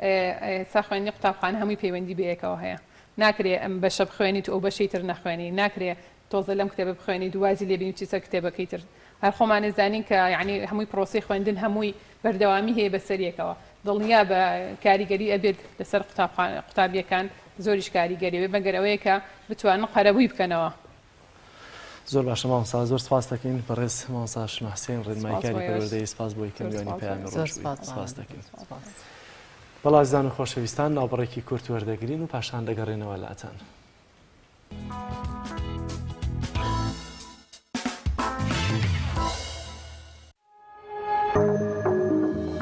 ئێستا خوێندنی قوتابخانە هەمووی پەیوەندی بەیەکەوە هەیە ناکرێ ئەم بەشە بخوێنیت و ئەو بەشەی تر نەخوێنی ناکرێ تۆزە لەم کتێبە بخوێنیت و وازی لێ بینی بچی سەر کتێبەکەی تر هەر خۆمان ئەزانین کە یەعنی هەمووی پرۆسەی خوێندن هەمووی بەردەوامی هەیە بەسەر یەکەوە دڵنیا بە کاریگەری ئەبێت لەسەر قوتابخانە قوتابیەکان زۆریش کاریگەری ئەبێت مەگەر ئەوەیە کە بتوانن قەرەبووی بکەنەوە. زۆر باشە مامۆستا زۆر سپاس دەکەین بەڕێز مامۆستا شنۆ حسێن سپاس ڕێنماییکاری بۆ ئێوەش. پەروەردەیی سپاس بۆی کە زۆر میوانی سپاس بۆ پەیامی ئێوەش. زۆر ڕۆژ بووی سپاس سپاس مامە. دەکەین. سپاس. بەڵێ ئازیزان و خۆشەویستان ناوبڕێکی کورت وەردەگرین و پاشان دەگەڕێنەوە لاتان.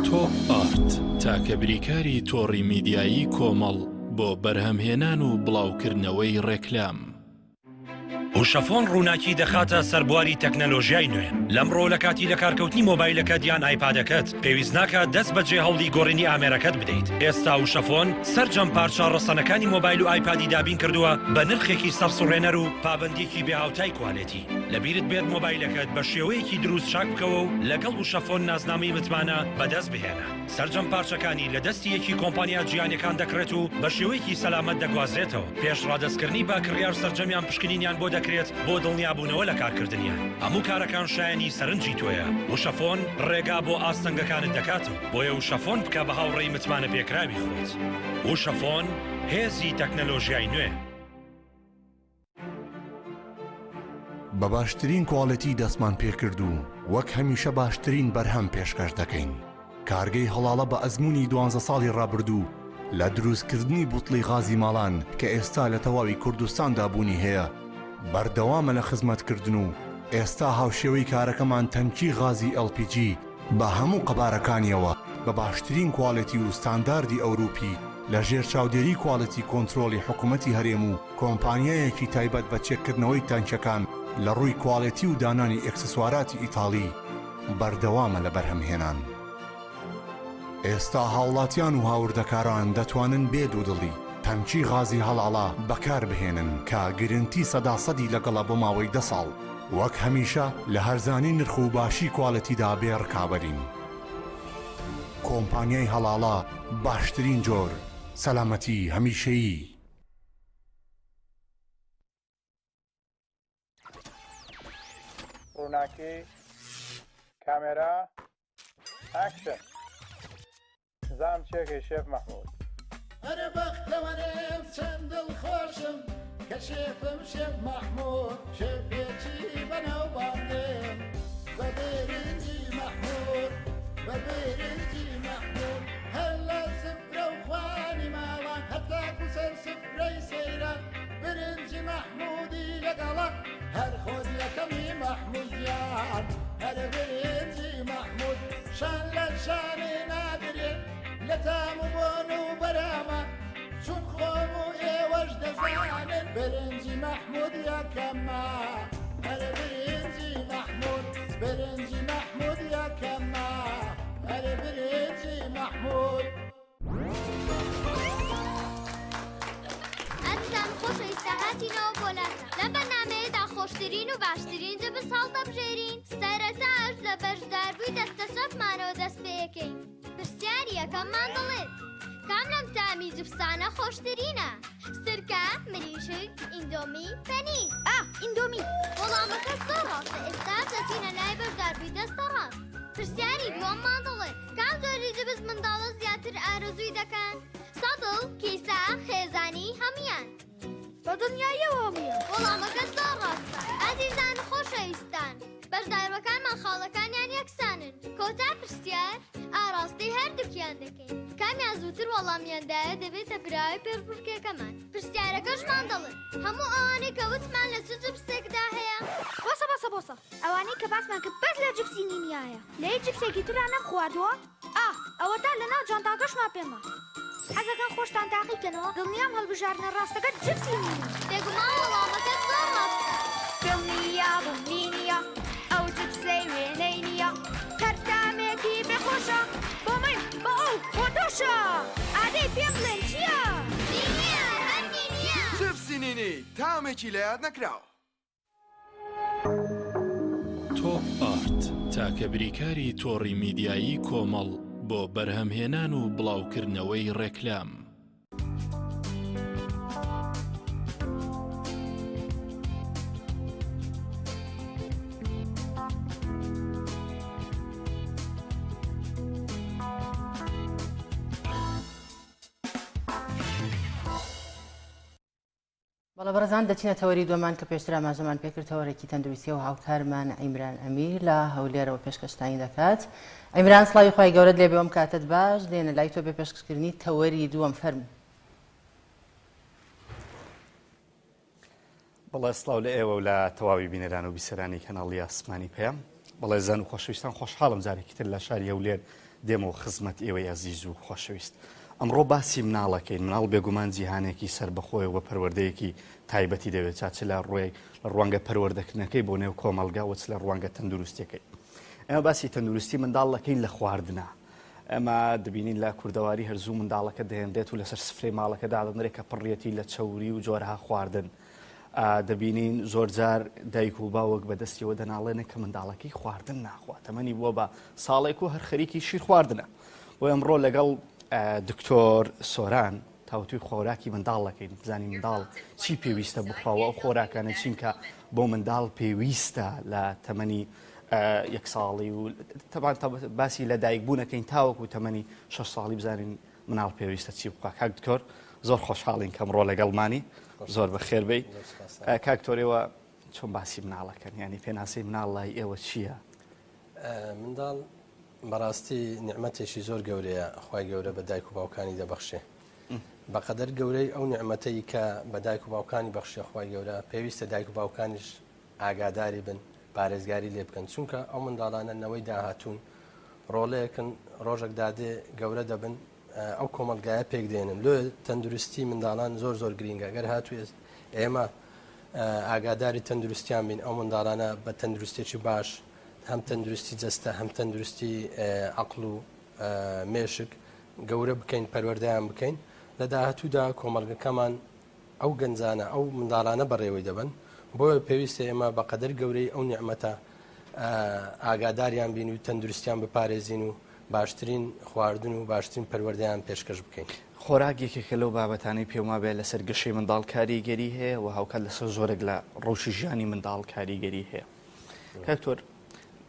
تۆپ ئارت تاکە بریکاری تۆڕی میدیایی کۆمەڵ بۆ بەرهەمهێنان و بڵاوکردنەوەی ڕێکلام. وشەفۆن ڕووناکی دەخاتە سەر بواری تەکنەلۆژیای نوێ. لەمڕۆ لە کاتی لەکارکەوتنی مۆبایلەکەت یان ئایپادەکەت، پێویست ناکات دەست بەجێ هەوڵی گۆڕینی ئامێرەکەت بدەیت. ئێستا وشەفۆن سەرجەم پارچە ڕەسەنەکانی مۆبایل و ئایپادی دابین کردووە بە نرخێکی سەرسوڕێنەر و پابەندییەکی بێهاوتای کوالێتی. لەبیرت بێت مۆبایلەکەت بە شێوەیەکی دروست چاک بکەوە و لەگەڵ وشەفۆن نازنامەی متمانە بەدەست بهێنە. سەرجەم پارچەکانی لە دەستی یەکی کۆمپانیا جیهانیەکان دەکڕێت و بە شێوەیەکی سەلامەت دەگوازرێتەوە. پێش ڕادەستکردنی بە کڕیار سەرجەمیان پشکنینیان بۆ دەکرێت بۆ دڵنیابوونەوە لە کارکردنیان. هەموو کارەکان شایەنی سەرنجی تۆیە. وشەفۆن ڕێگا بۆ ئاستەنگەکانت دەکاتەوە. بۆیە وشەفۆن بکە بە هاوڕێی متمانەپێکراوی خۆت. وشەفۆن، هێزی تەکنەلۆژیای نوێ. بە باشترین کواڵێتی دەستمان پێکرد و وەک هەمیشە باشترین بەرهەم پێشکەش دەکەین. کارگەی هەڵاڵە بە ئەزموونی دوانزە ساڵی ڕابردوو لە دروستکردنی بوتڵی غازی ماڵان کە ئێستا لە تەواوی کوردستاندا بوونی هەیە، بەردەوامە لە خزمەتکردن و ئێستا هاوشێوەی کارەکەمان تەنکی غازی LPG بە هەموو قەبارەکانیەوە بە باشترین کواڵێتی و ستانداردی ئەوروپی لە ژێر چاودێری کواڵێتی کۆنترۆڵی حکومەتی هەرێم و کۆمپانیایەکی تایبەت بە چێککردنەوەی تانکیەکان لە ڕووی کواڵێتی و دانانی ئێکسسواراتی ئیتاڵی بەردەوامە لە بەرهەمهێنان. ئێستا هاوڵاتیان و هاوردەکاران دەتوانن بێ دوودڵی تەنکی غازی هەڵاڵە بەکاربهێنن کە گرنتی سەدا سەدی لەگەڵە بۆ ماوەی دە ساڵ. وەک هەمیشە لە هەرزانی نرخ و باشی کوالێتیدا بێ ڕکابەرین. کۆمپانیای هەڵاڵە باشترین جۆر، سەلامەتی هەمیشەیی. ڕووناکی، کامێرا، ئاکشن. زام چێکەی شێف مەحمود. ئەرێ بەختەوەرم چەند دڵخۆشم کە شێفم شێف مەحمود شێفێکی بەناوبانگم بە برنجی مەحمود بە برنجی مەحمود هەر لە سفرە و خوانی ماڵان هەتاکو سەر سفرەی سەیران برنجی مەحمودی لەگەڵە هەر خۆت یەکەمی مەحمود گیان هەر برنجی مەحمود شان لە شانی نادرێ لە تام و بۆن و بەرامە چون خۆم و ئێوەش دەزانن برنجی مەحمود یەکەمە هەر برنجی مەحمود برنجی مەحمود یەکەمە هەر برنجی مەحمود. ئازیزان خۆشەویستە هاتینەوە بۆ لاتان لەم بەرنامەیەدا خۆشترین و باشترین جبس هەڵدەبژێرین سەرەتاش لە بەشداربووی دەستە چەپمانەوە دەست پێەکەین پرسیاری یەکەممان دەڵێت کام لەم تامی جبسانە خۆشترینە سرکە مریشک ئیندۆمی پەنیر ئا ئیندۆمی وەڵامەکە زۆر ڕاستە ئێستا دەچینە لای بەشداربووی دەستە ڕاست پرسیاری دووەممان دەڵێت کام جۆری جبس منداڵە زیاتر ئارەزووی دەکەن؟ سەتڵ، کیسە، خێزانی، هەموویان. بە دڵنیاییەوە هەموویان. وەڵامەکە زۆر ڕاستە. ئازیزان و خۆشەویستان، بەشداربووەکانمان خاڵەکانیان یەکسانن. کۆتا پرسیار ئاڕاستەی هەردووکیان دەکەین. کامیان زووتر وەڵامیان دایە دەبێتە براوەی پێشبڕکێکەمان. پرسیارەکەشمان دەڵێت، هەموو ئەوانەی کە وتمان لە چ جپسێکدا هەیە؟ بۆسە بۆسە بۆسە ئەوانەی کە باسمان کرد بەس لە جپسی نینیا هەیە لە هیچ جپسێکی ترا نەمخواردووە؟ ئا ئەوەتا لەناو جانتاکەشما پێمە. حەزەکەن خۆشتان تاقی کەنەوە دڵنیام هەڵبژاردنە ڕاستەکە جپسی نینیە. بێگومان وەڵامەکە زۆر ڕاستە. دڵنیابم نینیە ئەو جپسەی وێنەی نییە هەر تامێکی بێ خۆشە بۆ من بۆ ئەو بۆ تۆشە ئادەی پێم بڵێن چییە؟ نینیە هەر نینیە. جپسی نینی تامێکی لەیاد نەکراو. تۆپ ئارت، تاکە بریکاری تۆڕی میدیایی کۆمەڵ بۆ بەرهەمهێنان و بڵاوکردنەوەی ڕێکلام. بەڵێ بەڕێزان دەچینە تەوەری دووەمان کە پێشتر ئاماژەمان پێکرد تەوەرێکی تەندروستیە و هاوکارمان عیمران ئەمیر لە هەولێرەوە پێشکەشتانی دەکات. عیمران سڵاوی خوای گەورەت لێبێ ئەم کاتەت باش دێنە لای تۆ بێ پێشکەشکردنی تەوەری دووەم فەرموو. بەڵێ سڵاو لە ئێوە و لە تەواوی بینەران و بیسەرانی کەناڵی ئاسمانی پەیام. بەڵێ زان و خۆشەویستان خۆشحاڵم جارێکی تر لە شاری هەولێر دێمەوە خزمەت ئێوەی ئەزیز و خۆشەویست. ئەمڕۆ باسی مناڵەکەین، مناڵ بێگومان جیهانێکی سەربەخۆیە و پەروەردەیەکی تایبەتی دەوێت، جا چ لە ڕووی لە ڕوانگە پەروەردەکردنەکەی بۆ نێو کۆمەڵگا و چ لە ڕوانگە تەندروستیەکەی. ئێمە باسی تەندروستی منداڵ دەکەین لە خواردنا. ئێمە دەبینین لە کوردەواری هەر زوو منداڵەکە دەهێنرێت و لەسەر سفرەی ماڵەکە دادەنرێت کە پڕیەتی لە چەوری و جۆرەها خواردن. دەبینین زۆرجار دایک و باوک بە دەستیەوە دەناڵێنێ کە منداڵەکەی خواردن ناخوا تەمەنی بووە بە ساڵێک و هەر خەریکی شیر خواردنە. بۆ ئەمڕۆ لەگەڵ دکتۆر سۆران تاوتوی خۆراکی منداڵ دەکەین بزانین منداڵ چی پێویستە بخوا و ئەو خۆراکانە چین کە بۆ منداڵ پێویستە لە تەمەنی یەک ساڵی و تەبان باسی لە دایک بوونەکەین تاوەکو تەمەنی شەش ساڵی بزانین مناڵ پێویستە چی بخوا کاک دکتۆر زۆر خۆشحاڵین کەم ڕۆ لەگەڵمانی زۆر بەخێر بی کاک تۆرێوە چۆن باسی مناڵەکەن ینی پێناسەی مناڵ لای ئێوە چییە؟ منداڵ بەڕاستی نیعمەتێکی زۆر گەورەیە خوای گەورە بە دایک و باوکانی دەبەخشێ بەقەدەر گەورەی ئەو نیعمەتەی کە بە دایک و باوکانی بەخشێ خوای گەورە پێویستە دایک و باوکانیش ئاگاداری بن پارێزگاری لێ بکەن چونکە ئەو منداڵانە نەوەی داهاتوون ڕۆڵەیەکن ڕۆژێک دادێ گەورە دەبن ئەو کۆمەڵگایە پێک دێنن لۆ تەندروستی منداڵان زۆر زۆر گرینگە گەر هاتوو ئێمە ئاگاداری تەندروستیان بین ئەو منداڵانە بە تەندروستێکی باش هەم تەندروستی جەستە هەم تەندروستی عقل و مێشک گەورە بکەین پەروەردەیان بکەین لە داهاتوودا کۆمەڵگەکەمان ئەو گەنجانە ئەو منداڵانە بەڕێوەی دەبەن، بۆیە پێویستە ئێمە بە قەدەر گەورەی ئەو نیعمەتە ئاگاداریان بین و تەندروستیان بپارێزین و باشترین خواردن و باشترین پەروەردەیان پێشکەش بکەین. خۆراک یەکێکە لەو بابەتانەی پێموابێ لەسەر گەشەی منداڵ کاریگەری هەیە و هاوکات لەسەر زۆرێک لە ڕەوشی ژیانی منداڵ کاریگەری هەیە. کاک تۆر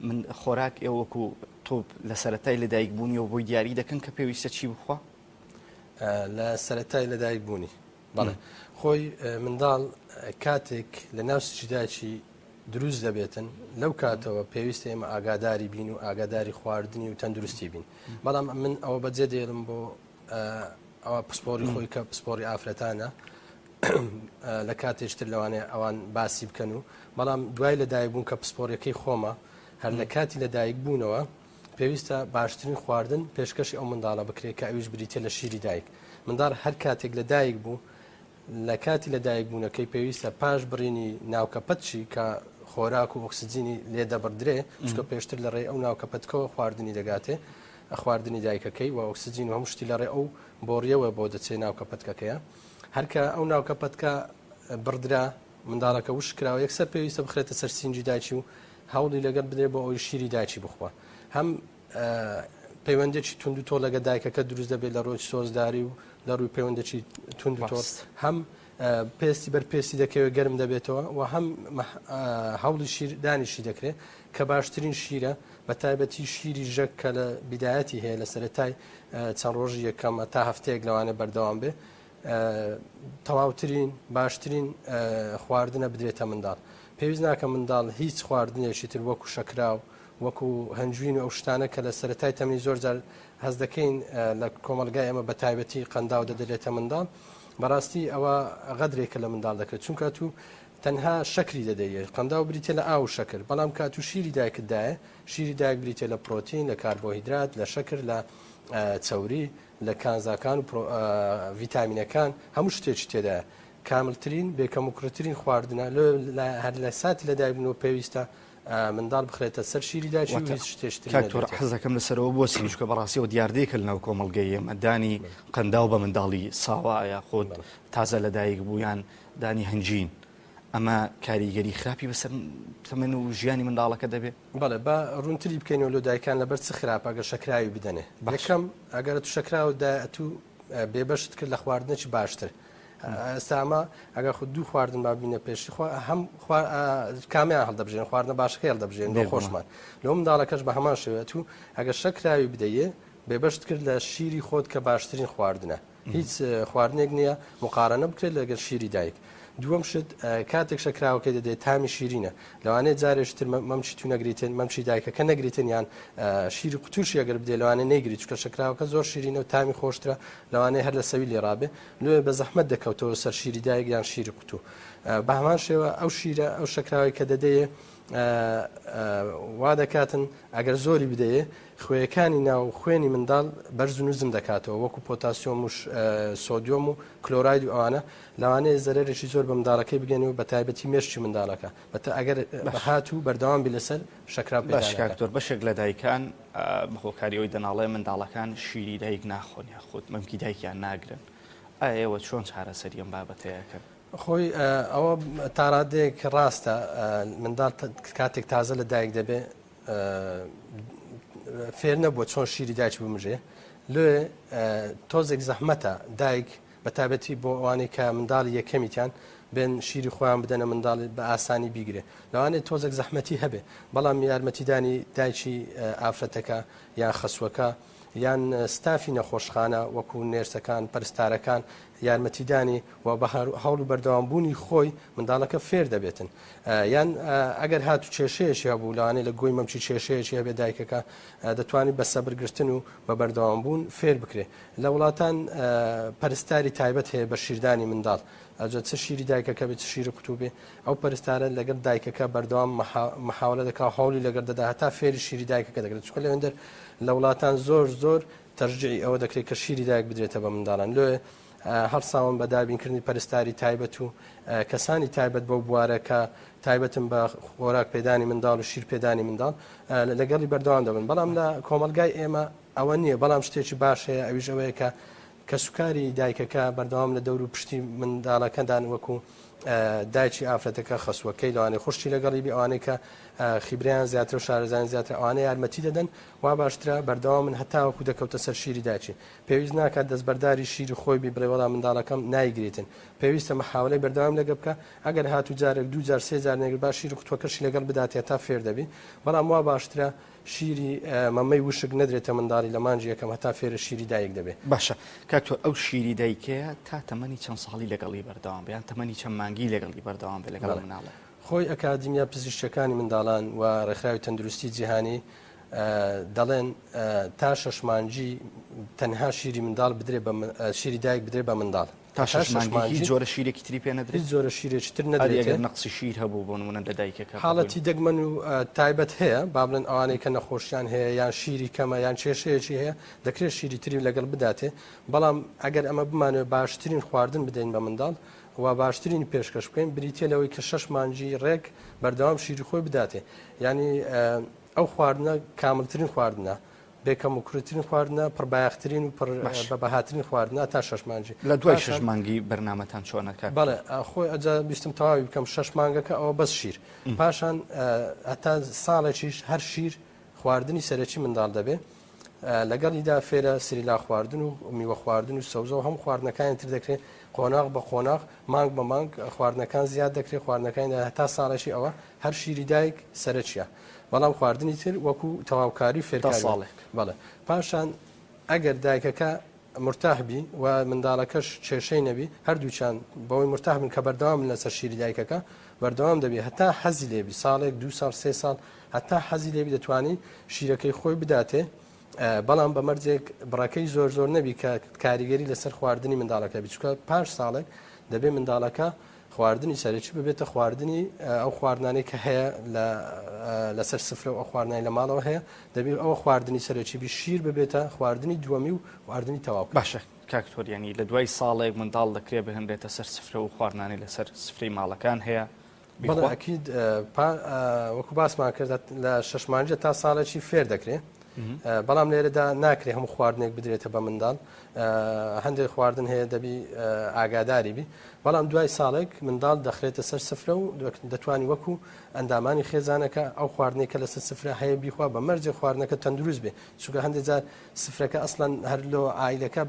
من خۆراک ئێوە وەکو تۆپ لە سەرەتای لەدایکبوونیەوە بۆی دیاری دەکەن کە پێویستە چی بخوا؟ لە سەرەتای لەدایک بوونی بەڵێ خۆی منداڵ کاتێک لە ناو سجداکی دروست دەبێتن لەو کاتەوە پێویستە ئێمە ئاگاداری بین و ئاگاداری خواردنی و تەندروستی بین بەڵام من ئەوە بەجێ دێڵم بۆ ئەوە پسپۆری خۆی کە پسپۆری ئافرەتانە لە کاتێشتر لەوانەیە ئەوان باسی بکەن و بەڵام دوای لەدایک بوون کە پسپۆریەکەی خۆمە هەر لە کاتی لەدایک بوونەوە پێویستە باشترین خواردن پێشکەشی ئەو منداڵە بکرێت کە ئەویش بریتیە لە شیری دایک. منداڵ هەر کاتێک لە دایک بوو، لە کاتی لە دایک بوونەکەی پێویستە پاش بڕینی ناوکە پەتکی کە خۆراک و ئۆکسجینی لێ دەبڕدرێ، چونکە پێشتر لە ڕێی ئەو ناوکە پەتکەوە خواردنی دەگاتێ، خواردنی دایکەکەی و ئۆکسجین و هەموو شتی لە ڕێ ئەو بۆڕیەوە بۆ دەچێ ناوکە پەتکەکەیە. هەر کە ئەو ناوکە پەتکە بڕدرا، منداڵەکە وشک کراوە یەکسەر پێویستە بخرێتە سەر سینگی دایکی و هەوڵی لەگەڵ بدرێت بۆ ئەوەی شیری دایکی بخوا هەم پەیوەندێکی توند و تۆڵ لەگە دایکەکە دروست دەبێت لە ڕۆی سۆزداری و لە ڕووی پەیوەندێکی توند و تۆڵ هەم. پێستی بەر پێستی دەکەوێت گەرم دەبێتەوە و هەم هەوڵی شیر دانیشی دەکرێت کە باشترین شیرە بە تایبەتی شیری ژەک کە لە بیدایەتی هەیە لە سەرەتای چەند ڕۆژی یەکەمە تا هەفتەیەک لەوانێ بەردەوام بێ تەواوترین باشترین خواردنە بدرێتە منداڵ پێویست ناکە منداڵ هیچ خواردنێکی تر وەکو شەکراو وەکو هەنجوین و ئەو شتانە کە لە سەرەتای تەمەنی زۆر جار هەست دەکەین لە کۆمەڵگای ئێمە بە تایبەتی قەنداو دەدرێتە منداڵ بەڕاستی ئەوە غەدرێکە لە منداڵ دەکرێت چونکە تو تەنها شەکری دەدەیە قەنداو بریتە لە ئاو و شەکر بەڵام کات و شیری دایکت دایە شیری دایک بریتە لە پرۆتین لە کاربۆهیدرات لە شەکر لە چەوری لە کانزاکان و ڤیتامینەکان هەموو شتێکی تێدایە کاملترین بێکەموکوڕترین خواردنە هەر لە ساتی لەدایکبوونەوە پێویستە منداڵ بخرێتە سەر شیری دایکی و هیچ شتێکی تری کاک تۆر نەدرێتێ. حەزەکەم لەسەرەوە بوەستین چونکە بەڕاستیەوە دیاردەیەکە لەناو کۆمەڵگەی ئێمە دانی قەنداو بە منداڵی ساوا یاخود تازە لەدایک بوو یان دانی هەنجین ئەمە کاریگەری خراپی بەسەر تەمەن و ژیانی منداڵەکە دەبێ؟ بەڵێ با ڕوونتری بکەینەوە لۆ دایکان لەبەر چ خراپە ئەگەر شەکراوی بدەنێ باش. یەکەم ئەگەر ئەتوو شەکراوت دایە ئەتوو بێبەشت کرد لە خواردنێکی باشتر ئێستا ئەمە ئەگەر خود دوو خواردن با بینە پێشی خوا هەم کامیان هەڵدەبژێن خواردنە باشەکەی هەڵدەبژێن بۆ خۆشمان لەو منداڵەکەش بە هەمان شێوێت و ئەگەر شەکراوی بدەیێ بێبەشت کرد لە شیری خۆت کە باشترین خواردنە هیچ خواردنێک نییە مقارنە بکرێت لەگەر شیری دایک دووەم شت کاتێک شەکراوەکەی دەدەیت تامی شیرینە لەوانەیە جارێکی تر مەمکی تو نەگریتن مەمکی دایکەکە نەگریتن یان شیری قوتوشی ئەگەر بدێ لەوانەیە نەیگری چونکە شەکراوەکە زۆر شیرینە و تامی خۆشترە لەوانەیە هەر لە سەوی لێ ڕابێ لۆیە بە زەحمەت دەکەوتەوە سەر شیری دایک یان شیری قوتو بە هەمان شێوە ئەو شیرە ئەو شەکراوەی کە دەدەیێ وا دەکاتن ئەگەر زۆری بدەیێ خوێیەکانی ناو خوێنی منداڵ بەرز و نزم دەکاتەوە وەکو پۆتاسیۆم و سۆدیۆم و کلۆراید و ئەوانە لەوانەیە زەرەرێکی زۆر بە منداڵەکەی بگەن و بە تایبەتی مێشکی منداڵەکە بەتە ئەگەر هاتوو بەردەوام بی لەسەر شەکرا باش کاک دکتۆر بەشێک لە دایکان بە هۆکاری ئەوەی دەناڵێ منداڵەکان شیری دایک ناخۆن یاخود مەمکی دایکیان ناگرن ئایا ئێوە چۆن چارەسەری ئەم بابەتەیە ئەکەن؟ خۆی ئەوە تاڕادەیەک ڕاستە منداڵ کاتێک تازە لە دایک دەبێ فێر نەبووە چۆن شیری دایکی بمژێ لێ تۆزێک زەحمەتە دایک بە تایبەتی بۆ ئەوانەی کە منداڵی یەکەمیتیان بێن شیری خۆیان بدەنە منداڵ بە ئاسانی بیگرێ لەوانەیە تۆزێک زەحمەتی هەبێ بەڵام یارمەتیدانی دایکی ئافرەتەکە یان خەسوەکە یان ستافی نەخۆشخانە وەکو نێرسەکان پەرستارەکان یارمەتیدانی و بە هەوڵ و بەردەوامبوونی خۆی منداڵەکە فێر دەبێتن یان ئەگەر هاتو کێشەیەکی هەبوو لەوانەیە لە گۆی مەمکی کێشەیەکی هەبێ دایکەکە دەتوانێت بە سەبرگرتن و بە بەردەوامبوون فێر بکرێ لە وڵاتان پەرستاری تایبەت هەیە بە شیردانی منداڵ ئەجا چ شیری دایکەکە بێت چ شیری قوتوو بێ ئەو پەرستارە لەگەڵ دایکەکە بەردەوام محاولە دەکا هەوڵی لەگەڵ دەدا هەتا فێری شیری دایکەکە دەکرێت چونکە لەوێندەر لە وڵاتان زۆر زۆر تەرجیعی ئەوە دەکرێت کە شیری دایک بدرێتە بە منداڵان لۆیە هەڵساون بە دابینکردنی پەرستاری تایبەت و کەسانی تایبەت بەو بوارە کە تایبەتن بە خۆراک پێدانی منداڵ و شیر پێدانی منداڵ لەگەڵی بەردەوام دەبن بەڵام لە کۆمەڵگای ئێمە ئەوە نییە بەڵام شتێکی باش هەیە ئەویش ئەوەیە کە کەسوکاری دایکەکە بەردەوام لە دەور و پشتی منداڵەکەدان وەکو دایکی ئافرەتەکە خەسووەکەی لەوانەیە خوشکی لەگەڵی بێ ئەوانەی کە خیبرەیان زیاترە و شارەزایان زیاترە ئەوانە یارمەتی دەدەن وا باشترە بەردەوام من هەتاوەکو دەکەوتە سەر شیری دایکی پێویست ناکات دەستبەرداری شیری خۆی بی بڵێ وەڵا منداڵەکەم نایگریتن پێویستە محاولەی بەردەوام لەگە بکە ئەگەر هاتوو جارێک دوو جار سێ جار نەگرت با شیری قوتوەکەشی لەگەڵ بداتێ هەتا فێر دەبی بەڵام وا باشترە شیری مەمەی وشک نەدرێتە منداڵی لە مانگی یەکەم هەتا فێرە شیری دایک دەبێ. باشە کاک تۆ ئەو شیری دایکەیە تا تەمەنی چەند ساڵی لەگەڵی بەردەوام بێ یان تەمەنی چەند مانگی لەگەڵی بەردەوام بێ لەگەڵ مناڵە؟ خۆی ئەکادیمیا پزیشکیەکانی منداڵان و ڕێکخراوی تەندروستی جیهانی دەڵێن تا شەش مانگی تەنها شیری منداڵ بدرێ بە شیری دایک بدرێ بە منداڵ. تا شەش مانگی هیچ جۆرە شیرێکی تری پێ نەدرێت؟ هیچ جۆرە شیرێکی تر نەدرێت. ئەگەر نەقسی شیر هەبوو بۆ نمونە لە دایکەکە؟ حاڵەتی دەگمەن و تایبەت هەیە، با بڵێن ئەوانەی کە نەخۆشیان هەیە یان شیری کەمە یان کێشەیەکی هەیە دەکرێت شیری تری لەگەڵ بداتێ، بەڵام ئەگەر ئەمە بمانەوێت باشترین خواردن بدەین بە منداڵ و باشترینی پێشکەش بکەین بریتیە لەوەی کە شەش مانگی ڕێک بەردەوام شیری خۆی بداتێ یانی ئەو خواردنە کاملترین خواردنە بێ کەموکوڕیترین خواردنە، پڕبایەخترین و پڕ باش. بە بەهاترین خواردنە تا شەش مانگی. لە دوای پاشان شەش مانگی بەرنامەتان چۆنە کاک بەڵێ خۆی ئەجا ویستم تەواوی بکەم شەش مانگەکە ئەوە بەس شیر پاشان هەتا ساڵێکیش هەر شیر خواردنی سەرەکی منداڵ دەبێ. لەگەڵیدا فێرە سریلا خواردن و میوە خواردن و سەوزە و هەموو خواردنەکانی تر دەکرێت قۆناغ بە قۆناغ مانگ بە مانگ خواردنەکان زیاد دەکرێت خواردنەکانی هەتا ساڵێکی ئەوە هەر شیری دایک سەرەکیە بەڵام خواردنی تر وەکو تەواوکاری فێرکاری ساڵێک بەڵێ پاشان ئەگەر دایکەکە مرتاح بی و منداڵەکەش کێشەی نەبی هەردووچان بەوەی مرتاح بن کە بەردەوام لەسەر شیری دایکەکە بەردەوام دەبی هەتا حەزی لێبی ساڵێک دو ساڵ سێ ساڵ هەتا حەزی لێبی دەتوانی شیرەکەی خۆی بداتێ بەڵام بە مەرجێک بڕەکەی زۆر زۆر نەبی کە کاریگەری لەسەر خواردنی منداڵەکە بی چونکە پاش ساڵێک دەبێ منداڵەکە خواردنی سەرەکی ببێتە خواردنی ئەو خواردنانەی کە هەیە لەسەر سفرە و ئەو خواردنای لە ماڵەوە هەیە دەبێت ئەوە خواردنی سەرەکی بی شیر ببێتە خواردنی دووەمی و خواردنی تەواو باشە کاک تۆریانی لە دوای ساڵێک منداڵ دەکرێت بهێنرێتە سەر سفرە و خواردنانی لەسەر سفرەی ماڵەکان هەیە بەڵێ ئەکید وەکو باسمان کرد لە شەش مانگە تا ساڵێکی فێر دەکرێت بەڵام لێرەدا ناکرێ هەموو خواردنێک بدرێتە بە منداڵ هەندێک خواردن هەیە دەبی ئاگاداری بی بەڵام دوای ساڵێک منداڵ دەخرێتە سەر سفرە و دەتوانی وەکو ئەندامانی خێزانەکە ئەو خواردنێک کە لەسەر سفرە هەیە بیخوا بە مەرجێ خواردنەکە تەندروست بێ چونکە هەندێک جار سفرەکە ئەسڵەن هەر لۆ عایلەکە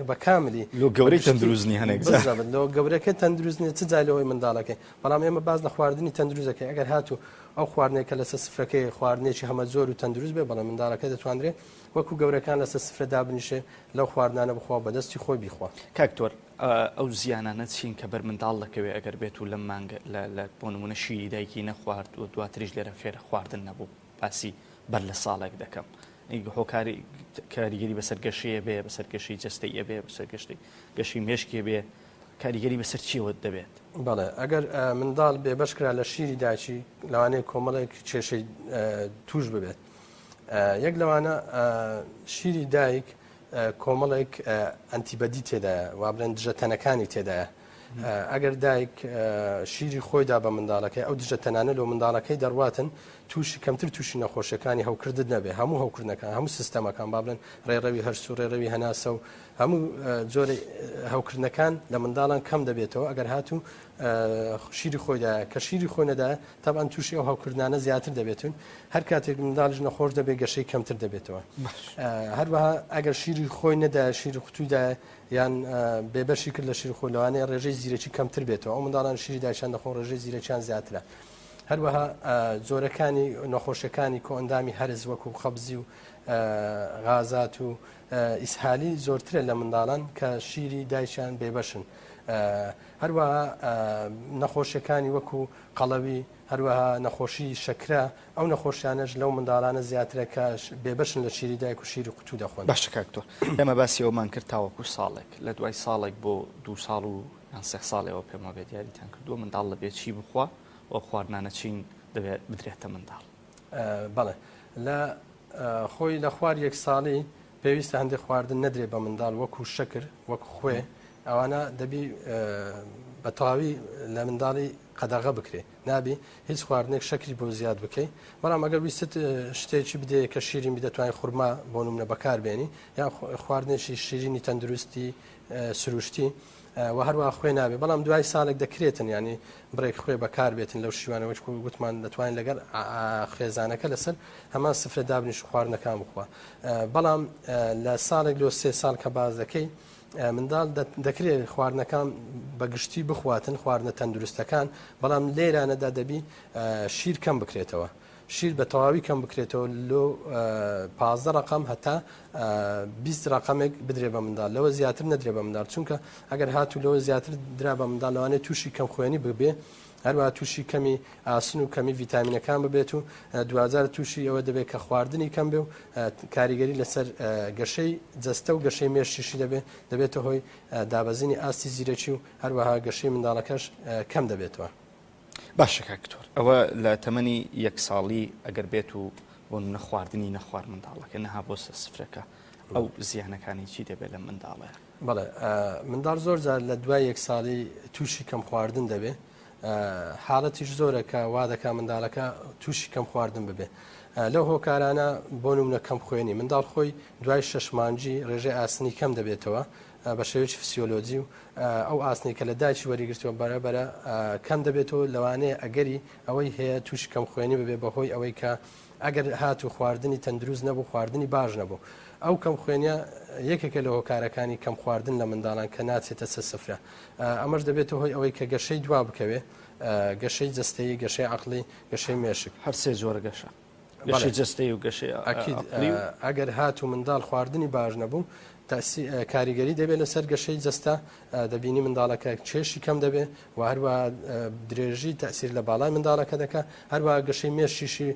بە کاملی لۆ گەورەی تەندروست نیە هەنێک جار. بالضبط لۆ گەورەکە تەندروست نیە چ جای لۆی منداڵەکەی بەڵام ئێمە باس لە خواردنی تەندروست دەکەین ئەگەر هاتوو ئەو خواردنێک کە لەسەر سفرەکەی خواردنێکی هەمەجۆر و تەندروست بێ بەڵێ منداڵەکە دەتوانرێ وەکو گەورەکان لەسەر سفرە دابنیشێ لەو خواردنانە بخوا و بەدەستی خۆی بیخوا. کاک تۆر ئەو زیانانە چین کە بەر منداڵ دەکەوێ ئەگەر بێت و لەم مانگە لە بۆ نموونە شیری دایکی نەخوارد و دواتریش لێرە فێرە خواردن نەبوو باسی بەر لە ساڵێک دەکەم هۆکاری کاریگەری بەسەر گەشەیە بێ بەسەر گەشەی جەستەیە بێ بەسەر گەشتی گەشەی مێشکێ بێ کاریگەری بەسەر چیەوە دەبێت؟ بەڵێ ئەگەر منداڵ بێبەش کرا لە شیری دایکی لەوانەیە کۆمەڵێک کێشەی توش ببێت یەک لەوانە شیری دایک کۆمەڵێک ئەنتیبەدی تێدایە وا بڵێن دژە تەنەکانی تێدایە ئەگەر دایک شیری خۆیدا بە منداڵەکەی ئەو دژە تەنانە لۆ منداڵەکەی دەڕواتن تووشی کەمتر تووشی نەخۆشیەکانی هەوکردن نەبێ هەموو هەوکردنەکان هەموو سیستەمەکان با بڵێن ڕێڕەوی هەرس و ڕێڕەوی هەناسە و هەموو جۆرە هەوکردنەکان لە منداڵان کەم دەبێتەوە ئەگەر هاتوو شیری خۆیدا کە شیری خۆی نەدا تەبعەن تووشی ئەو هەوکردنانە زیاتر دەبێتون هەر کاتێک منداڵیش نەخۆش دەبێت گەشەی کەمتر دەبێتەوە هەروەها ئەگەر شیری خۆی نەدا شیری قوتویدا یان بێبەشی کرد لە شیری خۆی لەوانەیە ڕێژەی زیرەکی کەمتر بێتەوە ئەو منداڵان شیری دایکیان دەخۆن ڕێژەی زیرەکیان زیاترە هەروەها جۆرەکانی نەخۆشیەکانی کۆئەندامی هەرس وەکو قەبزی و غازات و ئیسهالی زۆرترە لە منداڵان کە شیری دایکیان بێبەشن هەروەها نەخۆشیەکانی وەکو قەڵەوی هەروەها نەخۆشی شەکرە ئەو نەخۆشیانەش لەو منداڵانە زیاترە کە بێبەشن لە شیری دایک و شیری قوتوو دەخۆن. باشە کاک دکتۆر ئێمە باسی ئەوەمان کرد تاوەکو ساڵێک لە دوای ساڵێک بۆ دوو ساڵ و یان سێ ساڵێەوە پێم وابێ دیاریتان کردووە منداڵ دەبێ چی بخوا و خواردنانە چین دەبێت بدرێتە منداڵ؟ بەڵێ لە خۆی لە خوار یەک ساڵی پێویستە هەندێک خواردن نەدرێ بە منداڵ وەکو شەکر وەک خوێ ئەوانە دەبی بە تەواوی لە منداڵی قەدەغە بکرێ نابی هیچ خواردنێک شەکری بۆ زیاد بکەی بەڵام ئەگەر ویستت شتێکی بدەیە کە شیرین بی دەتوانین خورما بۆ نمونە بەکار بێنی یان خواردنێکی شیرینی تەندروستی سروشتی و هەروە خوێ نابێ بەڵام دوای ساڵێک دەکرێتن ینی بڕێک خوێ بەکار بێتن لەو شیوانە وەک وتمان دەتوانین لەگەڵ خێزانەکە لەسەر هەمان سفرە دابنیش خواردنەکان بخوا بەڵام لە ساڵێک لۆ سێ ساڵ کە باز دەکەی منداڵ دەکرێت خواردنەکان بە گشتی بخواتن خواردنە تەندروستەکان بەڵام لێرانەدا دەبی شیر کەم بکرێتەوە شیر بە تەواوی کەم بکرێتەوە لۆ 15 ڕقم هەتا 20 ڕقمێک بدرێ بە منداڵ لەوە زیاتر نەدرێ بە منداڵ چونکە ئەگەر هاتوو لەوە زیاتر درا بە منداڵ لەوانەیە تووشی کەم خوێنی ببێ هەروەها تووشی کەمی ئاسن و کەمی ڤیتامینەکان ببێت و دواجار تووشی ئەوە دەبێت کە خواردنی کەم بێ و کاریگەری لەسەر گەشەی جەستە و گەشەی مێشکیشی دەبێت دەبێتە هۆی دابەزینی ئاستی زیرەکی و هەروەها گەشەی منداڵەکەش کەم دەبێتەوە. باشە کاک دکتۆر ئەوە لە تەمەنی یەک ساڵی ئەگەر بێت و بۆ نمونە خواردنی نەخوارد منداڵەکە نەها بۆ سەر سفرەکە ئەو زیانەکانی چی دەبێت لەم منداڵەیە؟ بەڵێ منداڵ زۆر جار لە دوای یەک ساڵی تووشی کەم خواردن دەبێ حاڵەتیش زۆرە کە وا دەکا منداڵەکە تووشی کەم خواردن ببێ لەو هۆکارانە بۆ نمونە کەم خوێنی منداڵ خۆی دوای شەش مانگی ڕێژەی ئاسنی کەم دەبێتەوە بە شێوەیەکی فسیۆلۆجی و ئەو ئاسنی کە لە دایکی وەریگرتووە بەرە بەرە کەم دەبێتەوە لەوانەیە ئەگەری ئەوەی هەیە تووشی کەم خوێنی ببێ بەهۆی ئەوەی کە. ئەگەر هاتوو خواردنی تەندروست نەبوو خواردنی باش نەبوو ئەو کەم خوێنیە یەکێکە لە هۆکارەکانی کەم خواردن لە منداڵان کە ناچێتە سەر سفرە ئەمەش دەبێتە هۆی ئەوەی کە گەشەی دوا بکەوێ گەشەی جەستەیی گەشەی عەقڵی گەشەی مێشک. هەر سێ جۆرە گەشە. گەشەی جەستەیی و گەشەی عەقڵی و. ئەگەر هاتوو منداڵ خواردنی باش نەبوو کاریگەری دەبێت لەسەر گەشەی جەستە دەبینی منداڵەکە کێشی کەم دەبێت و هەروە درێژی تەسیر لە باڵای منداڵەکە دەکە هەروە گەشەی مێشکیشی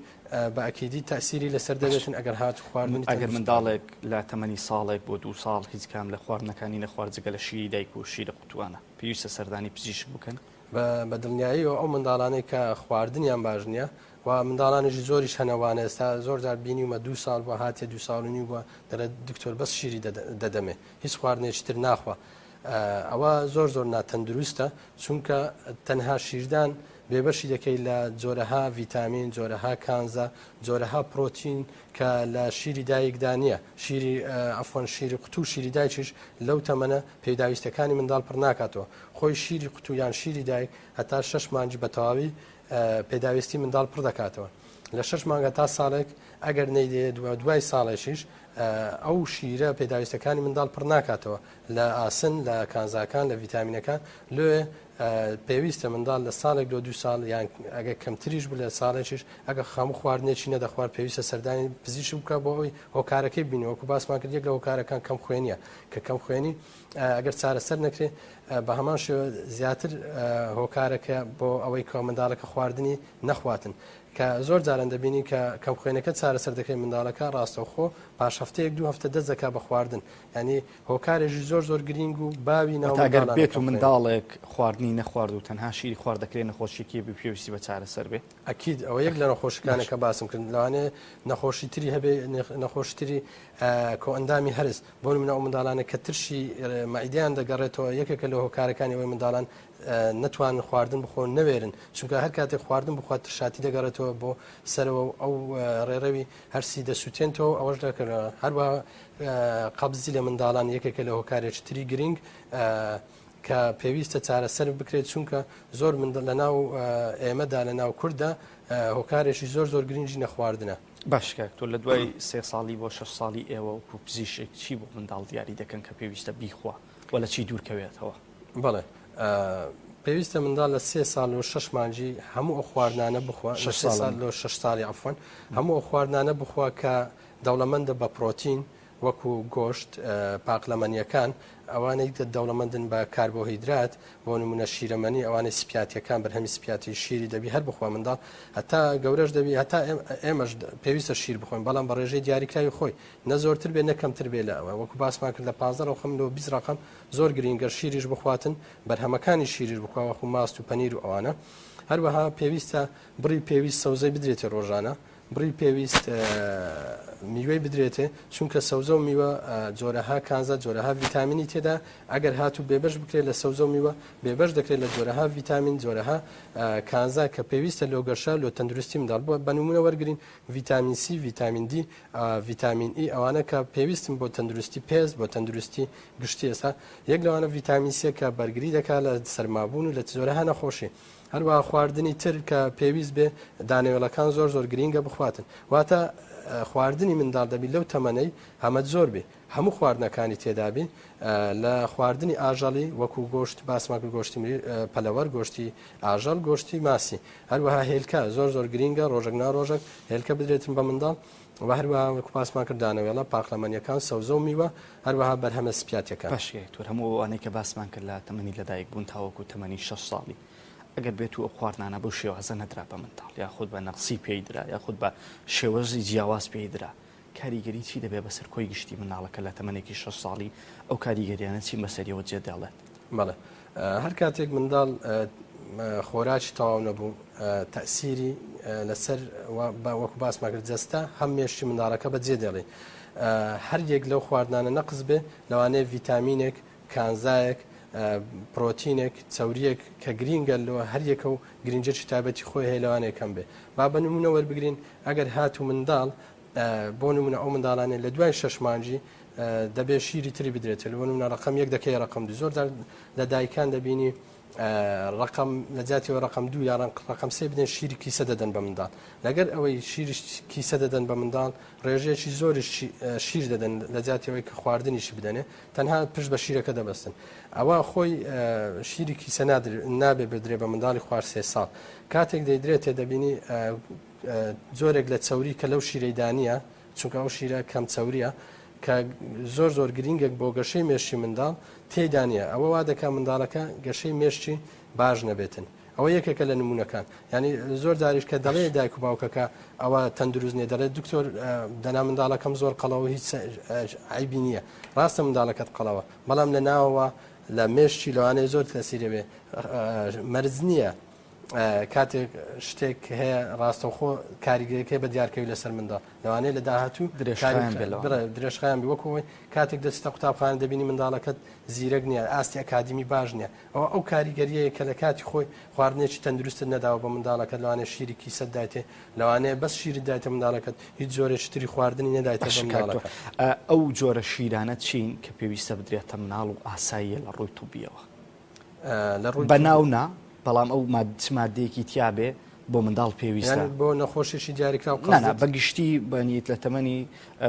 بە ئەکیدی تەسیری لەسەر دەبێتن ئەگەر هات خواردن ئەگەر منداڵێک لە تەمەنی ساڵێک بۆ دوو ساڵ هیچ کام لە خواردنەکانی نەخوارد جگە لە شیری دایک و شیرە قوتوانە پێویستە سەردانی پزیشک بکەن؟ بە دڵنیاییەوە ئەو منداڵانەی کە خواردنیان باش نییە و منداڵانێکی زۆریش هەنە وانە ئێستا زۆر جار بینیومە دوو ساڵ بووە هاتیە دوو ساڵ و نیو بووە دەڵێت دکتۆر بەس شیری دەدەمێ هیچ خواردنێکی تر ناخوا ئەوە زۆر زۆر ناتەندروستە چونکە تەنها شیردان بێبەشی دەکەی لە جۆرەها ڤیتامین جۆرەها کانزا جۆرەها پرۆتین کە لە شیری دایکدا نییە شیری عەفوەن شیری قوتو شیری دایکیش لەو تەمەنە پێداویستەکانی منداڵ پڕ ناکاتەوە خۆی شیری قوتو یان شیری دایک هەتا شەش مانگی بە تەواوی پێداویستی منداڵ پڕ دەکاتەوە لە شەش مانگە تا ساڵێک ئەگەر نەیدێ دوای ساڵێکیش ئەو شیرە پێداویستەکانی منداڵ پڕ ناکاتەوە لە ئاسن لە کانزاکان لە ڤیتامینەکان لێ پێویستە منداڵ لە ساڵێک لۆ دوو ساڵ یان ئەگەر کەمتریش بوو لە ساڵێکیش ئەگەر خەم خواردنێکی نەدەخوارد پێویستە سەردانی پزیشک بکە بۆ ئەوی هۆکارەکەی بینی وەکو باسمان کرد یەک لە هۆکارەکان کەم خوێنیە کە کەم خوێنی ئەگەر چارەسەر نەکرێ بە هەمان شێوە زیاتر هۆکارەکە بۆ ئەوەی کە منداڵەکە خواردنی نەخواتن کە زۆر جاران دەبینی کە کەم خوێنەکە چارەسەر دەکرێت منداڵەکە ڕاستەوخۆ پاش هەفتەیەک دوو هەفتە دەست دەکات بە خواردن ینی هۆکارێکی زۆر زۆر گرینگ و باوی ناو ئەگەر منداڵانە بێت و کەم خوێنی. منداڵێک خواردنی نەخوارد و تەنها شیری خوارد دەکرێت نەخۆشیەکی هەبێ پێویستی بە چارەسەر بێ؟ ئەکید ئەوە یەک لە نەخۆشیەکانە باش. کە باسم کرد لەوانەیە نەخۆشی تری هەبێ نەخۆشی تری کۆئەندامی هەرس بۆ نمونە ئەو منداڵانە کە ترشی مەعیدەیان دەگەڕێتەوە یەکێکە لە هۆکارەکانی ئەوەی منداڵان نەتوانن خواردن بخۆن نەوێرن چونکە هەر کاتێک خواردن بخوات ترشاتی دەگەڕێتەوە بۆ سەرەوە و ئەو ڕێڕەوی هەرسی دەسووتێنتەوە ئەوەش دەکەنەوە هەروە قەبزی لە منداڵان یەکێکە لە هۆکارێکی تری گرنگ کە پێویستە چارەسەر بکرێت چونکە زۆر من لە ناو ئێمەدا لە ناو کورددا هۆکارێکی زۆر زۆر گرنگی نەخواردنە. باش کاک تۆ لە دوای سێ ساڵی بۆ شەش ساڵی ئێوە وەکو پزیشک چی بۆ منداڵ دیاری دەکەن کە پێویستە بیخوا و لە چی دوور کەوێتەوە؟ بەڵێ پێویستە منداڵ لە سێ ساڵ و شەش مانگی هەموو ئەو خواردنانە بخوا لە سێ ساڵ لۆ شەش ساڵی عەفوەن هەموو ئەو خواردنانە بخوا کە دەوڵەمەندە بە پرۆتین وەکو گۆشت، پاقلەمەنییەکان، ئەوانەی دەوڵەمەندن بە کاربۆهیدرات، بۆ نموونە شیرەمەنی، ئەوانەی سپیاتییەکان، بەرهەمی سپیاتی، شیری دەبی هەر بخوا منداڵ، هەتا گەورەش دەبی، هەتا ئێمەش پێویستە شیر بخۆین، بەڵام بە ڕێژەی دیاریکراوی خۆی، نە زۆرتر بێ نە کەمتر بێ لە ئەوە، وەکو باسمان کرد لە 15 ڕەقەم لۆ 20 ڕەقەم زۆر گرینگە شیریش بخواتن، بەرهەمەکانی شیریش بخوا وەکو ماست و پەنیر و ئەوانە. هەروەها پێویستە بڕی پێویست سەوزەی بدرێتێ ڕۆژانە، بڕی پێویست میوەی بدرێتێ، چونکە سەوزە و میوە جۆرەها کانزا، جۆرەها ڤیتامینی تێدا، ئەگەر هاتوو بێبەش بکرێت لە سەوزە و میوە، بێبەش دەکرێت لە جۆرەها ڤیتامین، جۆرەها کانزا کە پێویستە لۆ گەشە، لۆ تەندروستی منداڵ. بۆ بە نموونە وەرگرین ڤیتامین سی، ڤیتامین دی، ڤیتامین ئی، ئەوانە کە پێویستن بۆ تەندروستی پێست، بۆ تەندروستی گشتی. ئێستا یەک لەوانە ڤیتامین سیە کە بەرگری دەکات لە سەرمابوون و لە جۆرەها نەخۆشی. هەروەها خواردنی تر کە پێویست بێ دانەوێڵەکان زۆر زۆر گرینگە بخواتن واتە خواردنی منداڵ دەبی لەو تەمەنەی هەمە زۆر بێ هەموو خواردنەکانی تێدابی لە خواردنی ئاژەڵی وەکو گۆشت باسمان کرد گۆشتی پەلەوەر گۆشتی ئاژەڵ گۆشتی ماسی هەروەها هێلکە زۆر زۆر گرینگە ڕۆژێک نا ڕۆژێک هێلکە بدرێتن بە منداڵ و هەروەها وەکو باسمان کرد دانەوێڵە پاقلەمەنیەکان سەوزە و میوە هەروەها بەرهەمە سپیاتیەکان. باش کاک دکتۆر هەموو ئەوانەی کە باسمان کرد لە تەمەنی لەدایک بوون تاوەکو تەمەنی شەش ساڵی ئەگەر بێت و ئەو خواردنانە بەو شێوازە نەدرا بە منداڵ یاخود بە نەقسی پێی درا یاخود بە شێوەزی جیاواز پێی درا کاریگەری چی دەبێت بەسەر کۆی گشتی منداڵەکە لە تەمەنێکی شەش ساڵی ئەو کاریگەریانە چین بەسەریەوە جێ دێڵێت؟ بەڵێ هەر کاتێک منداڵ خۆراکی تەواو نەبوو تەسیری لەسەر وەکو باسمان کرد جەستە هەم مێشکی منداڵەکە بەجێ دێڵی هەر یەک لەو خواردنانە نەقس بێ لەوانەیە ڤیتامینێک کانزایەک پرۆتینێک چوریەک کە گرینگە لەوە هەر یەکە و گرنگێکی تایبەتی خۆی هەیە لەوانەیە کەم بێ با بە نمونە وەربگرین ئەگەر هات و منداڵ بۆ نمونە ئەو منداڵانەی لە دوای شەش مانگی دەبێت شیری تری بدرێتێ لە نمونە ڕقم یەک دەکەی ڕقم دوو زۆر جار لە دایکان دەبینی. ڕقم لە جاتیەوە ڕقم دوو یا ڕقم سێ بدەن شیری کیسە دەدەن بە منداڵ لەگەر ئەوەی شیری کیسە دەدەن بە منداڵ ڕێژەیەکی زۆریش شیر دەدەن لە جاتیەوەی کە خواردنیشی بدەنێ تەنها پشت بە شیرەکە دەبەستن ئەوە خۆی شیری کیسە نابێ بدرێ بە منداڵی خوار سێ ساڵ کاتێک دەیدرێتێ دەبینی جۆرێک لە چەوری کە لەو شیرەی دانیە چونکە ئەو شیرە کەم چەوریە کە زۆر زۆر گرینگێک بۆ گەشەی مێشکی منداڵ تێیدا نییە ئەوە وا دەکا منداڵەکە گەشەی مێشکی باش نەبێتن ئەوە یەکێکە لە نمونەکان ینی زۆر جاریش کە دەڵێ دایک و باوکەکە ئەوە تەندروست نیە دەڵێت دکتۆر دەنا منداڵەکەم زۆر قەڵەوە هیچ عیبی نییە ڕاستە منداڵەکەت قەڵەوە بەڵام لە ناوەوە لە مێشکی لەوانەیە زۆر تەسیرێ بێ مەرج نییە کاتێک شتێک هەیە ڕاستەوخۆ کاریگەریەکەی بە دیارکەوی لەسەر منداڵ لەوانەیە لە داهاتوو درێژخایەن بێ وەکو ئەوەی کاتێک دەچتە قوتابخانە دەبینی منداڵەکەت زیرەک نییە ئاستی ئەکادیمی باش نییە ئەوە ئەو کاریگەریەیە کە لە کاتی خۆی خواردنێکی تەندروستت نەداوە بە منداڵەکەت لەوانەیە شیری کیسەت دایتێ لەوانەیە بەس شیرت دایتە منداڵەکەت هیچ جۆرێکی تری خواردنی نەدایتە بە منداڵەکە. ئەو جۆرە شیرانە چین کە پێویستە بدرێتە مناڵ و ئاساییە لە ڕووی طبیەوە؟ لە ڕووی بە ناو نا بەڵام ئەو چ مادەیەکی تیابێ بۆ منداڵ پێویستە بۆ نەخۆشیشی دیاریکراو نا بە گشتی بەنیت لە تەمەنی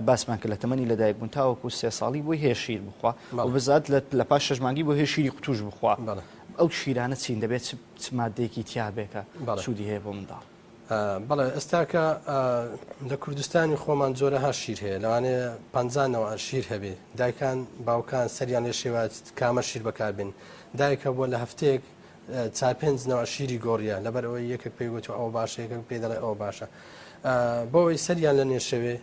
باسمان کرد لە تەمەنی لەدایک بوون تاوەکو سێ ساڵی بۆی هەیە شیر بخوا و بزات لە پاش شەش مانگی بۆ هەیە شیری قوتوش بخوا ئەو شیرانە چین دەبێت چ مادەیەکی تیابێکە سوودی هەیە بۆ منداڵ. بەڵێ ئێستاکە لە کوردستانی خۆمان جۆرەها شیر هەیە لەوانەیە پەنجا نەوە شیر هەبێ دایکان باوکان سەریان لێ شێوە کامە شیر بەکاربێن دایک هەبووە لە هەفتەیەک چار پێنج نەوە شیری گۆڕیە لەبەر ئەوەی یەکێک پێی گوتووە ئەوە باشە یەکێک پێی دەڵێ ئەوە باشە بۆ ئەوەی سەریان لە نێشەوێ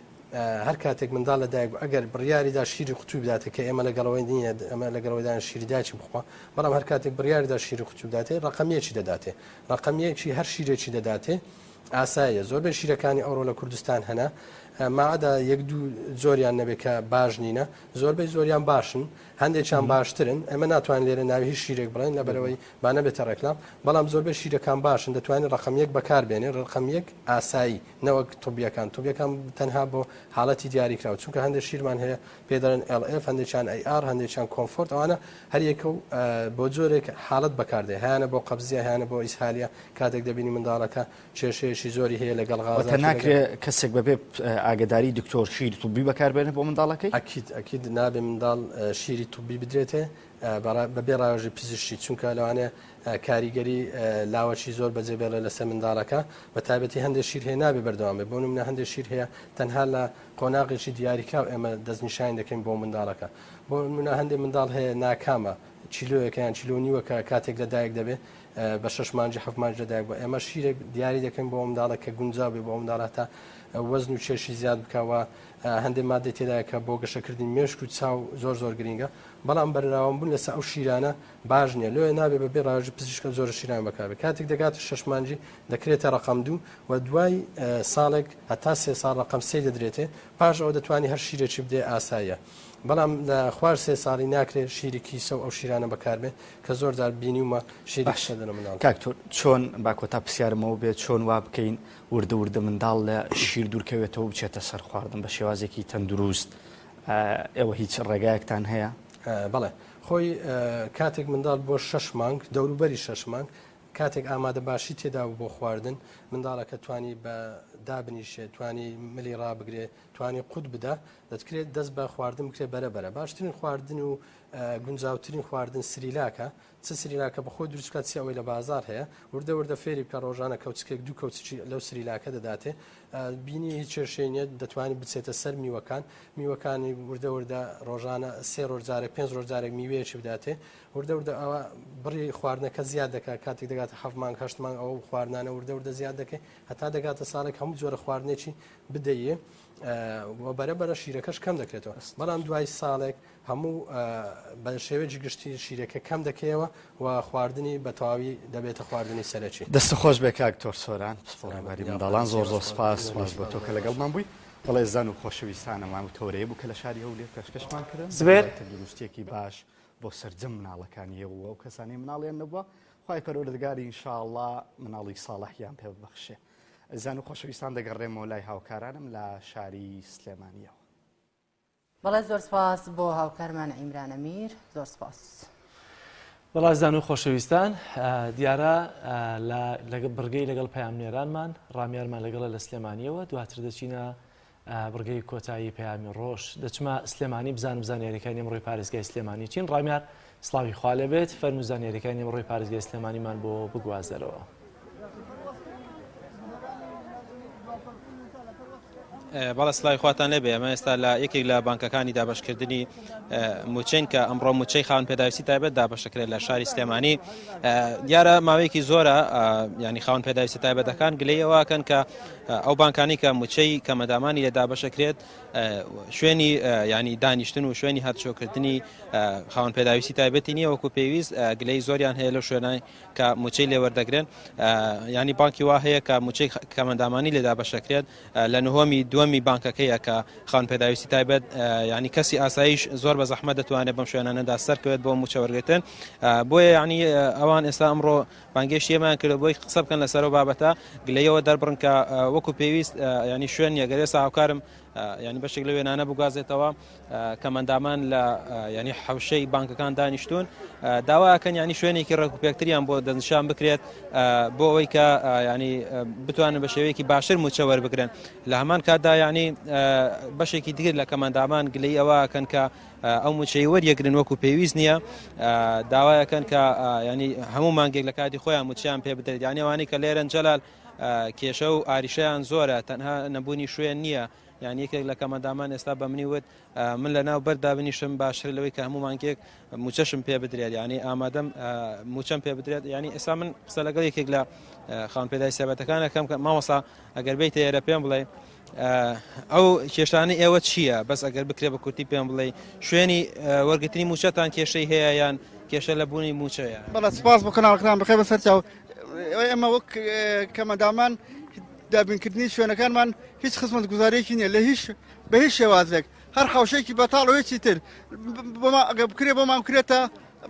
هەر کاتێک منداڵ لە دایک بوو ئەگەر بڕیاریدا شیری قوتوی بداتێ کە ئێمە لەگەڵەوەی نییە ئەمە لەگەڵەوەدان شیری دایکی بخوا بەڵام هەر کاتێک بڕیاریدا شیری قوتوی بداتێ ڕقەمیەکی دەداتێ ڕەقەم یەکی هەر شیرێکی دەداتێ ئاساییە زۆربەی شیرەکانی ئەوڕۆ لە کوردستان هەنە ماعدا یەک دوو جۆریان نەبێت کە باش نینە زۆربەی زۆریان باشن هەندێکیان باشترن ئەمە ناتوان لێرە ناوی هیچ شیرێک بڵێن لەبەرەوەی با نەبێتە ڕێکلام بەڵام زۆربەی شیرەکان باشن دەتوانین ڕقم یەک بەکار بێنێ ڕقم یەک ئاسایی نەوەک طبیەکان طبیەکان تەنها بۆ حاڵەتی دیاریکراوە چونکە هەندێک شیرمان هەیە پێ دەڵێن LF هەندێکیان AR هەندێکیان Comfort ئەوانە هەر یەکە و بۆ جۆرێک حاڵەت بەکاردێ هەیانە بۆ قەبزیە هەیانە بۆ ئیسهالیە کاتێک دەبینی منداڵەکە کێشەیەکی زۆری هەیە لەگەڵ غازات واتە ناکرێ کەسێک بەبێ ئاگداری دکتۆر شیری طبی بەکاربێنێ بۆ منداڵەکەی؟ ئەکید ئەکید نابێ منداڵ شیری طبی بدرێتێ بەبێ ڕاوێژی پزیشکی چونکە لەوانەیە کاریگەری لاوەکی زۆر بەجێ بێڵێ لەسەر منداڵەکە بە تایبەتی هەندێک شیر هەیە نابێ بەردەوام بێت بۆ نمونە هەندێک شیر هەیە تەنها لە قۆناغێکی دیاریکراو ئێمە دەستنیشانی دەکەین بۆ منداڵەکە بۆ نمونە هەندێک منداڵ هەیە ناکامە چیلۆیەکە یان چیلۆ نیوەکە کاتێک لە دایک دەبێت بە شەش مانگی حەفت مانگ لە دایک بووە ئێمە شیرێک دیاری دەکەین بۆ منداڵە کە گونجاو بێ بۆ منداڵە تا وەزن و کێشی زیاد بکەوە هەندێک مادەی تێدایە کە بۆ گەشەکردنی مێشک و چاو زۆر زۆر گرینگە بەڵام بەرناوەم بوون لەسەر ئەو شیرانە باش نییە لۆیە نابێ بەبێ ڕاوێژی پزیشکە جۆرە شیران بەکاربێت کاتێک دەگاتە شەش مانگی دەکرێتە ڕقم دوو و دوای ساڵێک هەتا سێ ساڵ ڕقم سێ دەدرێتێ پاش ئەوە دەتوانی هەر شیرێکی بدێ ئاساییە بەڵام لە خوار سێ ساڵی ناکرێت شیری کیسە و ئەو شیرانە بەکاربێت کە زۆر جار بینیومە شیری باش کیسە دەنە منداڵ. کاک تۆ چۆن با کۆتا پرسیارمەوە بێت چۆن وا بکەین وردە وردە منداڵ لە شیر دوورکەوێتەوە بچێتە سەر خواردن بە شێوازێکی تەندروست ئێوە هیچ ڕێگایەکتان هەیە؟ بەڵێ خۆی کاتێک منداڵ بۆ شەش مانگ دەوروبەری شەش مانگ کاتێک ئامادە باشی تێدا بوو بۆ خواردن منداڵەکە توانی بە دابنیشێ توانی ملی ڕابگرێ توانی قوت بدا دەتکرێت دەست بە خواردن بکرێت بەرە بەرە باشترین خواردن و گونجاوترین خواردن سریلاکە چ سریلاکە بەخۆی دروست بکات چ ئەوەی لە بازاڕ هەیە وردە وردە فێری بکە ڕۆژانە کەوچکێک دوو کەوچکی لەو سریلاکە دەداتێ بینی هیچ کێشەی نییە دەتوانانی بچێتە سەر میوەکان میوەکانی وردە وردە ڕۆژانە سێ ڕۆژ جارێک پێنج ڕۆژ جارێک میوەیەکی بداتێ وردە وردە ئەوە بڕی خواردنەکە زیاد دەکات کاتێک دەگاتە هەفت مانگ هەشت مانگ ئەو خواردنانە وردە وردە زیاد دەکەی هەتا دەگاتە ساڵێک هەموو جۆرە خواردنێکی بدەیێ و بەرە بەرە شیرەکەش کەم دەکرێتەوە بەڵام دوای ساڵێک هەموو بە شێوەیەکی گشتی شیرەکە کەم دەکەیەوە و خواردنی بە تەواوی دەبێتە خواردنی سەرەکی. دەستت خۆش بێ کاک دکتۆر سۆران پسپۆڕی بواری منداڵان زۆر زۆر سپاس سپاس بۆ تۆ کە لەگەڵمان بووی. بەڵێزان و خۆشەویستان ئەم تەوەرەیە بوو کە لە شاری هەولێر پێشکەشمان کردن زبێر. تەندروستیەکی باش بۆ سەرجەم مناڵەکانی ئێوە و ئەو کەسانەی مناڵیان نەبووە خوای پەروەردگار ان شاء اللە مناڵی ساڵحیان پێ ببەخشێ. ئەزیزان و خۆشەویستان دەگەڕێمەوە لای هاوکارانم لە شاری سلێمانیەوە. بەڵێ زۆر سپاس بۆ هاوکارمان عیمران ئەمیر زۆر سپاس. بەڵازدان و خۆشەویستان دیارە لە بڕگەی لەگەڵ پەیامنێرانمان ڕامیارمان لەگەڵە لە سلێمانیەوە دواتر دەچینە بڕگەی کۆتایی پەیامی ڕۆژ دەچمە سلێمانی بزانم زانیاریەکانی ئەمڕۆی پارێزگای سلێمانی چین ڕامیار سڵاوی خوا لێبێت فەرموو زانیاریەکانی ئەمڕۆی پارێزگای سلێمانیمان بۆ بگوازەرەوە. بەڵێ سڵاوی خواتان لێبێ ئەمە ئێستا لە یەکێک لە بانکەکانی دابشکردنی موچەین کە ئەمڕۆ موچەی خاوەن پێداویستی تایبەت دابەشەکرێت لە شاری سلێمانی دیارە ماوەیەکی زۆرە ینی خاوەن پێداویستی تایبەتەکان گلەیەوەکەن کە ئەو بانکانی کە موچەی کەمەدامانی لە دابەشەکرێت شوێنی ینی دانیشتن و شوێنی هاتوچۆکردنی خاوەن پێداویستی تایبەتی نییە وەکو پێویست گلەی زۆریان هەیە لەو شوێنای کە موچەی لێوەردەگرن ینی بانکی وا هەیە کە موچەی کەمەندامانی لێدا بەشەکرێت لە نهۆمی دووەمی بانکەکەیە کە خاوەن پێداویستی تایبەت ینی کەسی ئاسایش زۆر بە زەحمە دەتوانێت بەم شوێنانەدا سەرکەوێت بۆ موچە وەرگتن بۆیە ینی ئەوان ئێستا ئەمڕۆ بانگێشتی ئێمەیان کردو بۆی قسە بکەن لەسەر بابەتە گلەیەوە دەربڕن کە وەکو پێویست ینی شوێن نیە گەر ئێستا هاوکارم ینی بەشێک لە وێنانە بگوازێتەوە کەمەندامان لە ینی حوشەی بانکەکان دانیشتون داواکەن ینی شوێنێکی ڕێک و پێکتریان بۆ دەستنیشان بکرێت بۆ ئەوەی کە ینی بتوانن بە شێوەیەکی باشتر موچە وەربگرن لە هەمان کاتدا ینی بەشێکی دیگر لە کەمەندامان گلەی ئەوەکەن کە ئەو موچەی وەریەگرن وەکو پێویست نییە داوایەکەن کە ینی هەموو مانگێک لە کاتی خۆیان موچیان پێ بدرێت یانی ئەوانەی کە لێرەن جەلال کێشە و ئاریشەیان زۆرە تەنها نەبوونی شوێن نییە یان یەکێک لە کەمەندامان ئێستا بە منی وت من لە ناو بەردا بنیشم باشتر لەوەی کە هەموو مانگێک موچەشم پێ بدرێت ینی ئامادەم موچەم پێ بدرێت ینی ئێستا من قسە لەگەڵ یەکێک لە خاوەن پێدای سەبەتەکانەکەم کە مامۆسا ئەگەر بیتە ئێرە پێم بڵێ ئەو کێشانەی ئێوە چییە؟ بەس ئەگەر بکرێ بە کورتی پێم بڵێی شوێنی وەرگرتنی مووچەتان کێشەی هەیە یان کێشە لە بوونی مووچەیە؟ بەڵێ سپاس بۆ کەناڵەکەتان بەخێر بە سەرچاو ئێمە وەک کەمەندامان دابینکردنی شوێنەکانمان هیچ خزمەتگوزاریەکی نییە لە هیچ بە هیچ شێوازێک هەر حوشێکی بەتاڵ و هیچی تر بۆمان ئەگەر بکرێ بۆمان بکرێتە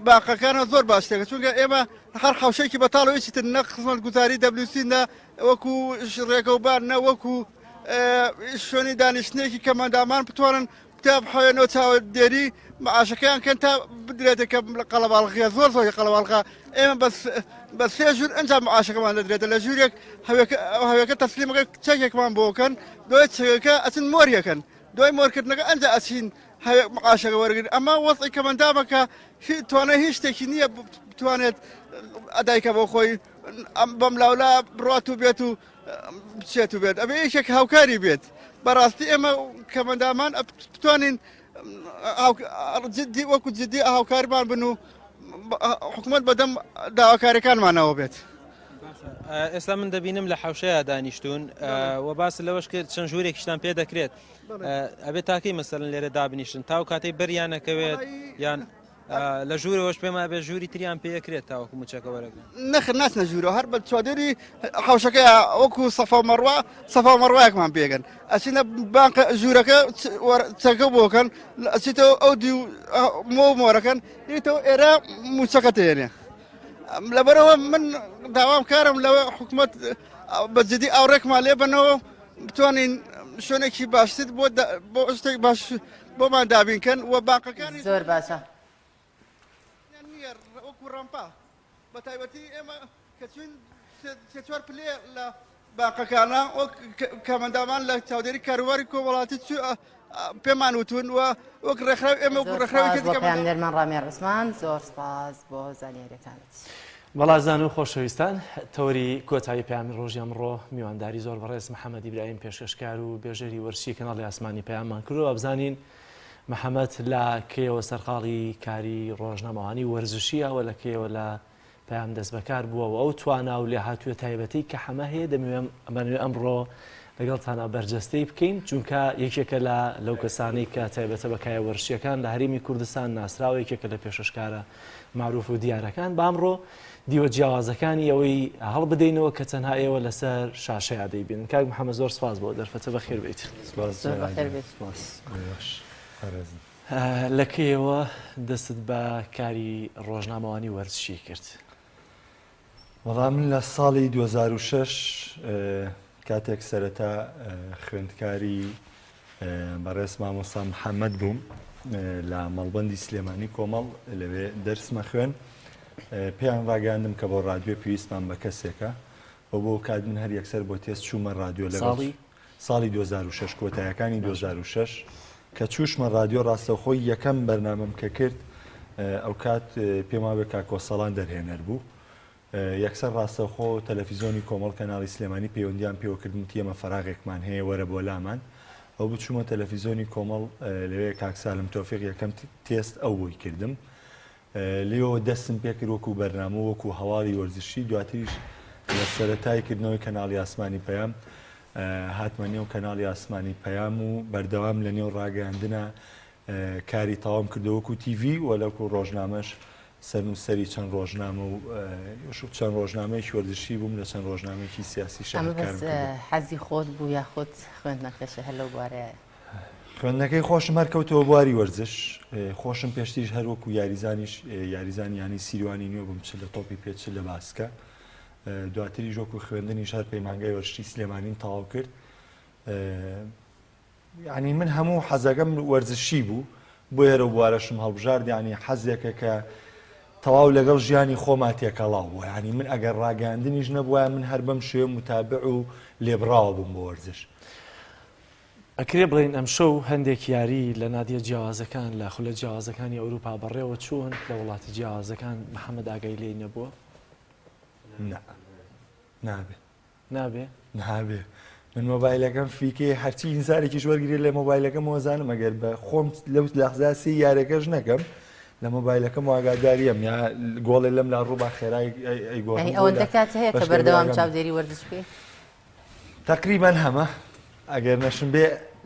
باقەکانە زۆر باشترە چونکە ئێمە هەر حوشێکی بەتاڵ و هیچی تر نە خزمەتگوزاری دەبلوسی نە وەکو ڕێگەوبان نە وەکو شوێنی دانیشتنێکی کەمەندامان بتوانن تا بحەوێنەوە چاودێری معاشەکەیان کەن تا بدرێتە کە قەڵەباڵغیە زۆر زۆری قەڵەباڵغە ئێمە بەس بە سێ ژوور ئەنجام معاشەکەمان دەدرێتە لە ژوورێک هەوێکە تەسلیمەکە چەکێکمان بۆکەن دوای چەکەکە ئەچن مۆریەکەن دوای مۆرکردنەکە ئەنجا ئەچین معاشەکە وەرگن ئەمە وەزعی کەمەندامەکە توانای هیچ شتێکی نییە بتوانێت ئەدایکە بۆ خۆی بەم لاولا بڕات و بێت و بچێت و بێت ئەبێ یەکێک هاوکاری بێت بەڕاستی ئێمە کەمەندامان بتوانین جدی وەکو جدی هاوکارمان بن و حکوومەت بەدەم داواکاریەکانمانەوە بێت. ئێستا من دەبینم لە حوشەیە دانیشتون و باس لەوەش کرد چەند ژوورێکیشتان پێ دەکرێت ئەبێت تاکەی مەسەرن لێرە دابنیشن تاو کاتەی بەریانەکەوێت یان لە ژوورەوەش پێم وابێ ژووری تریان پێ ئەکرێت تاوەکو موچەکە وەرەگرن. نەخێر ناچنە ژوورەوە هەر بە چوادێری حەوشەکە وەکو سەفا و مەڕوا سەفا و مەڕوایەکمان پێگەن ئەچینە بانق ژوورەکە چەکە بۆکەن ئەچیتەوە ئەو دی مۆ مۆرەکەن دیتەوە ئێرە موچەکە تێنێ لەبەرەوە من داوام کارم لەوە حکومت بە جدی ئاوڕێکمان لێ بنەوە بتوانین شوێنێکی باشتر بۆ بۆ شتێک باش بۆمان دابین کەن و بانقەکانی زۆر باشە نییە وەکو ڕەمپا بە تایبەتی ئێمە کە چوین سێ چوار پلێ لە بانقەکانە وەک کامەندامان لە چاودێری کاروباری کۆمەڵاتی پێمان وتون و وەک ڕێکخراو ئێمە وەکو ڕێکخراوی زۆر سپاس بۆ پەیامنێرمان ڕامیار عوسمان زۆر سپاس بۆ زانیاریەکانت. بەڵازان و خۆشەویستان تەوەری کۆتایی پەیامی ڕۆژی ئەمڕۆ میوانداری زۆر بەڕێز محەممەد ئیبراهیم پێشکەشکار و بێژەری وەرزشی کەناڵی ئاسمانی پەیاممان کردووە بزانین محەممەد لە کەیەوە سەرقاڵی کاری ڕۆژنامەوانی وەرزشیە و لە کەیەوە لە پەیام دەستبەکار بووە و ئەو توانا و لێهاتوویە تایبەتەی کە حەمە هەیە دەمەوێ ئەمانەوێ ئەمڕۆ لەگەڵتانا بەرجەستەی بکەین چونکە یەکێکە لە لەو کەسانەی کە تایبەتە بە کایە وەرزشیەکان لە هەرێمی کوردستان ناسراوە یەکێکە لە پێشەشکارە معروف و دیارەکان با ئەمڕۆ دیوە جیاوازەکانی ئەوەی هەڵبدەینەوە کە تەنها ئێوە لەسەر شاشەیا دەیبینن کاک محەممەد زۆر سپاس بۆ دەرفەتە بەخێر بیت سپاس زۆر بەخێر بیت سپاس بۆ بەڕێزم. لە کەیەوە دەستت بە کاری ڕۆژنامەوانی وەرزشی کرد؟ وەڵا من لە ساڵی 2006 کاتێک سەرەتا خوێندکاری بەڕێز مامۆستا محەممەد بووم لە مەڵبەندی سلێمانی کۆمەڵ لەوێ دەرسمە خوێن. پێیان ڕاگەیاندم کە بۆ ڕادیۆ پێویستمان بە کەسێکە و بۆ کات من هەر یەکسەر بۆ تێست چوومە ڕادیۆ لەگەڵ ساڵی؟ ساڵی 2006 کۆتایەکانی 2006 کە چووشمە ڕادیۆ ڕاستەوخۆی یەکەم بەرنامەم کە کرد ئەوکات پێم وابێ کاک کۆسەڵان دەرهێنەر بوو یەکسەر ڕاستەوخۆ تەلەفیزۆنی کۆمەڵ کەناڵی سلێمانی پەیوەندیان پێوە کردم وتی ئێمە فەراغێکمان هەیە وەرە بۆ لامان ئەو بچوومە تەلەفیزۆنی کۆمەڵ لەوێ کاک سالم تۆفیق یەکەم تێست ئەو بۆی کردم لێوەوە دەستم پێکرد وەکو بەرنامە و وەکو هەواڵی وەرزشی دواتریش لە سەرەتای کردنەوەی کەناڵی ئاسمانی پەیام هاتمە نێو کەناڵی ئاسمانی پەیام و بەردەوام لە نێو ڕاگەیاندنە کاری تەواوم کردو وەکو تیڤی و لەکو ڕۆژنامەش سەرنووسەری چەند ڕۆژنامە و چەند ڕۆژنامەیەکی وەرزشی بووم لە چەند ڕۆژنامەیەکی سیاسی ئەمە بەس حەزی خۆت بوو یاخود خوێندنەکەشە هەر لەو بوارەیە؟ خوێندنەکەی خۆشم هەر کەوتەوە بواری وەرزش خۆشم پێشتریش هەر وەکو یاریزانیش یاریزانی یانەی سیروانی نوێ بووم چ لە تۆپی پێ چ لە باسکە دواتریش وەکو خوێندنیش هەر پەیمانگای وەرزشی سلێمانیم تەواو کرد یعنی من هەموو حەزەکەم وەرزشی بوو بۆ هێرە بوارەشم هەڵبژارد یعنی حەزێکە کە تەواو لەگەڵ ژیانی خۆما تێکەڵاو بووە یعنی من ئەگەر ڕاگەاندنیش نەبووە من هەر بەم شێوە متابع و لێبڕاوە بووم بۆ وەرزش ئەکرێ بڵێین ئەمشەو هەندێک یاری لە نادیە جیاوازەکان لە خولە جیاوازەکانی ئەوروپا بەڕێوە چوون لە وڵاتە جیاوازەکان محەممەد ئاگای لێی نەبووە؟ نا نابێ نابێ نابێ من مۆبایلەکەم فیکەی هەرچی ئینسانێکیش وەرگێ لە مۆبایلەکەم وەزانم ئەگەر بە خۆم لەو لەحزا سێ یارەکەش نەکەم لە مۆبایلەکەم ئاگاداریەم یا گۆڵێ لەم لا ڕووبا خێرای ئەی گۆڕم ئەوەندە کات هەیە کە بەردەوام چاودێری وەرزش بکەی تەقریبەن هەمە ئەگەر نەشم بێ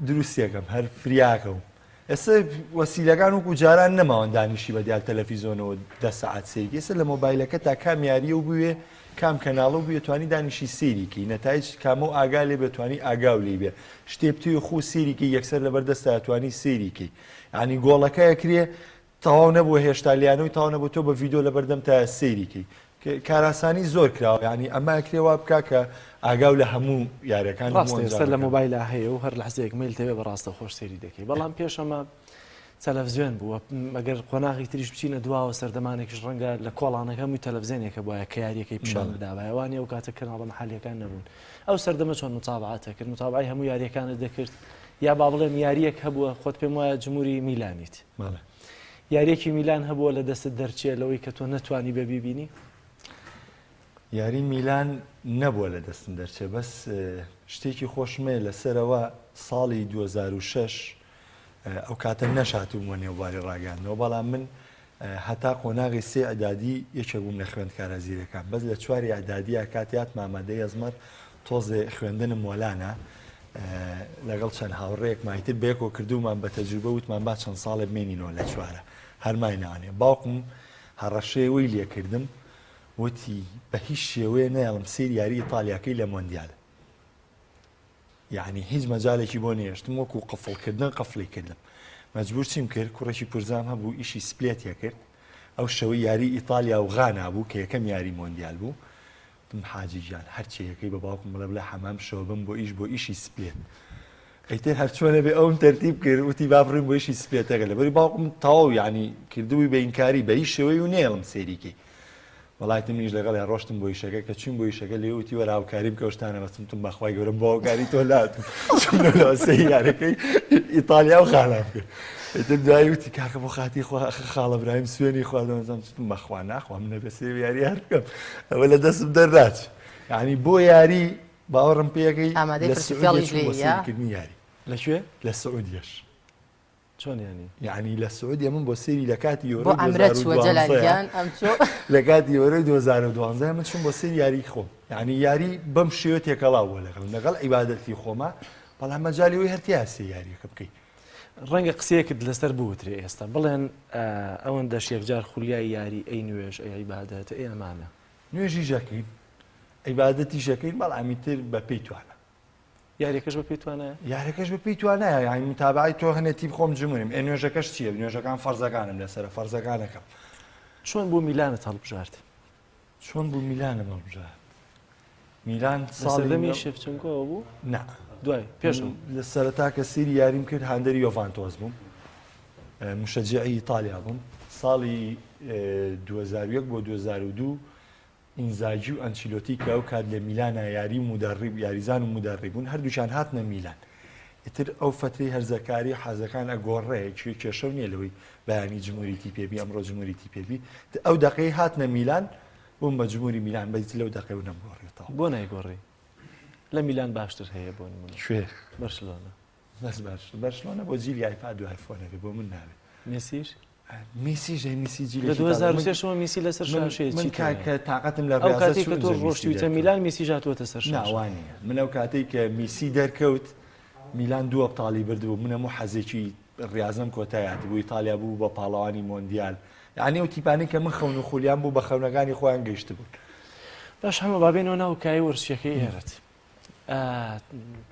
دروستیەکەم هەر فریاکەوم ئێستا وەسیلەکان وەکو جاران نەماون دانیشی بە دیار تەلەفیزۆنەوە دە سەعات سەیری ئێستا لە مۆبایلەکە تا کام یاریە و بوێ کام کەناڵە و بوێ توانی دانیشی سەیریکی نەتایج کامە و ئاگا لێ بێ توانی ئاگاو لی بێ شتێ بتوێ خو سەیریکی یەکسەر لەبەر دەستا توانی سەیریکی یعنی گۆڵەکە ئەکرێ تەواو نەبووە هێشتا لیانەوەی تەواو نەبوو تۆ بە ڤیدۆ لەبەردەم تایە سەیری کەی کاراسانی زۆر کراوە یعنی ئەمە ئەکرێ وا بکا کە ئاگاو لە هەموو یاریەکان ڕاستە ئێستا لە مۆبایلا هەیە و هەر لەحزەیەک مەیل تەوێ بە ڕاستە خۆش سەیری دەکەی بەڵام پێش ئەمە تەلەڤزیۆن بووە ئەگەر قۆناغی تریش بچینە دواوە سەردەمانێکیش ڕەنگە لە کۆڵانەکە هەمووی تەلەڤزیۆنێکە بواە کە یاریەکەی پیشان بداوایە وانە ئەو کاتە کەناڵە محلیەکان نەبوون ئەو سەردەمە چۆن متابعات دەکرد متابعی هەموو یاریەکانت دەکرد یا با بڵێم یاریەک هەبووە خۆت پێم وایە جمهوری میلانیت بەڵێ. یاریەکی میلان هەبووە لە دەستت دەرچێ لەوەی کە تۆ نەتوانی بێ بیبینی؟ یاری میلان نەبووە لە دەستم دەرچێ بەس شتێکی خۆشمەیە لەسەرەوە ساڵی 2006 ئەو کاتە نەشاتوومە نێوباری ڕاگەاندنەوە بەڵام من هەتا قۆناغی سێ ئەدادی یەکێک بووم لە خوێندکارە زیرەکان بەس لە چواری ئەدادیە کاتیات مامادەی ئەزمەر تۆزێ خوێندنم وەلانە لەگەڵ چەند هاوڕێیەکمان ئیتر بەیەکەوە کردوومان بە تەجروبە وتمان با چەند ساڵێ بمێنینەوە لە چوارە هەر ماینەوانێ باوکم هەڕەشەی وەی لێکردم وتی بە هیچ شێوەیە نایەڵم سەیری یاری ئیتالیاکەی لە مۆندیال یعنی هیچ مەجالێکی بۆ نێشتم وەکو قفڵکردن قفڵی کردم مەجبور چیم کرد کوڕێکی پورزام هەبوو ئیشی سپلێتیە کرد ئەو شەوەی یاری ئیتالیا و غانا بوو کە یەکەم یاری مۆندیال بوو وتم حاجی گیان هەرچی یەکەی بە باوکم بڵێ بڵێ حەمام شەوە بم بۆ ئیش بۆ ئیشی سپلێت ئیتر هەرچۆنە بێ ئەوم تەرتیب کرد وتی با بڕین بۆ ئیشی سپلێتەکە لەبەری باوکم تەواو یعنی کردبووی بە ئینکاری بە هیچ شێوەی و نێڵم سەیریکەی وەڵایتم منیش لەگەڵیان ڕۆشتم بۆ ئیشەکە کە چوین بۆ ئیشەکە لێ وتی وەرە هاوکاریم کە شتانە بەستم تم بەخوای گەورەم بۆ هاوکاری تۆ لاتم چوم لەوە سەیری یارەکەی ئیتالیا و غانام کرد ئیتر دوایی وتی کاکە بۆ خاتی خوا خاڵە برایم سوێنی خواردەوە زم چتم بەخوا ناخوا من نەبێ سێ یاری هەر بکەم ئەوە لە دەستم دەرداچ یعنی بۆ یاری باوەڕم پێەکەی ئامادەی لە فرسوفێڵیش سعودیە چووم بۆ لێی، یا؟ سەیرکردنی یاری لە کوێ؟ لە سعودیەش چۆن یانی؟ یعنی لە سعودیە من بۆ سەیری لە کاتی بۆ یۆرۆی عەمرە چووە جەلال 2012 گیان ئەم چۆ لە کاتی یۆرۆی 2012 من چووم بۆ سەیری یاری خۆم یعنی یاری بەم شێوە تێکەڵاو بووە لەگەڵم لەگەڵ عیبادەتی خۆمە بەڵام مەجالی ئەوەی هەر تیا سێ یاریەکە بکەی ڕەنگە قسەیەکت لەسەر بوترێ ئێستا بڵێن ئەوەندەش یەکجار خولیای یاری ئەی نوێژ ئەی عیبادەت ئەی ئەمانە. نوێژیش ئەکەین عیبادەتیش ئەکەین بەڵام ئیتر بە پێی توانا. یاریەکەش بە پێی توانایە؟ یاریەکەش بە پێی توانایە یانی متابعەی تۆ هەنێ تیپ خۆم جمونم ئێ نوێژەکەش چییە نوێژەکان فەرزەکانم لەسەرە فەرزەکانەکەم. چۆن بوو میلانت هەڵبژارد؟ چۆن بوو میلانم هەڵبژارد؟ میلان لە سەردەمی شێفچنکۆوە بوو؟ نا دوای پێش لە سەرەتا کە سەیری یاریم کرد هاندەری یۆڤانتۆس بووم مشەجعی ئیتالیا بووم. ساڵی 2001 بۆ 2002 ئینزاگی و ئەنچیلۆتی کە ئەو کات لە میلانا یاری و مودەڕیب یاریزان و مودەڕیب بوون هەردووکیان هاتنە میلان ئیتر ئەو فەترەی هەرزەکاری حەزەکان ئەگۆڕێ کوێ کێشەو نییە لەوەی بەیانی جمهوری تیپێ بی ئەمڕۆ جمهوری تیپێ بی ئەو دەقەی هاتنە میلان بووم بە جمهوری میلان بەس لەو دەقەی و نەمگۆڕێتەوە. بۆ نایگۆڕی؟ لە میلان باشتر هەیە بۆ نمونە. کوێ؟ بەرشلۆنە. بەس باش بەرشلۆنە بۆ جیلی ئایپاد و ئایفۆن ئەبێ بۆ من نابێ. مێسیش؟ میسی ژەی میسی جیلێکی لە تازە. 2003 شەوە میسی لەسەر من شاشەیە من چی کاک تێیە؟ کە تاقەتم لە ئەو ڕیازە کاتەی چوو کە تۆ ئینجا میسی ڕۆشتویتە دەرکەوت. میلان میسیش هاتووەتە سەر نا شاشە. وا نییە من ئەو کاتەی کە میسی دەرکەوت میلان دوو ئەبتاڵی بردبوو من هەموو حەزێکی ڕیازەم کۆتای هاتبوو ئیتالیا بوو بە پاڵەوانی مۆندیال یعنی ئەو تیپانەی کە من خەون و خولیام بوو بە خەونەکانی خۆیان گەیشتبوون. باش حەمە با بێینەوە ناو کایەی وەرزشیەکەی ئێرەت.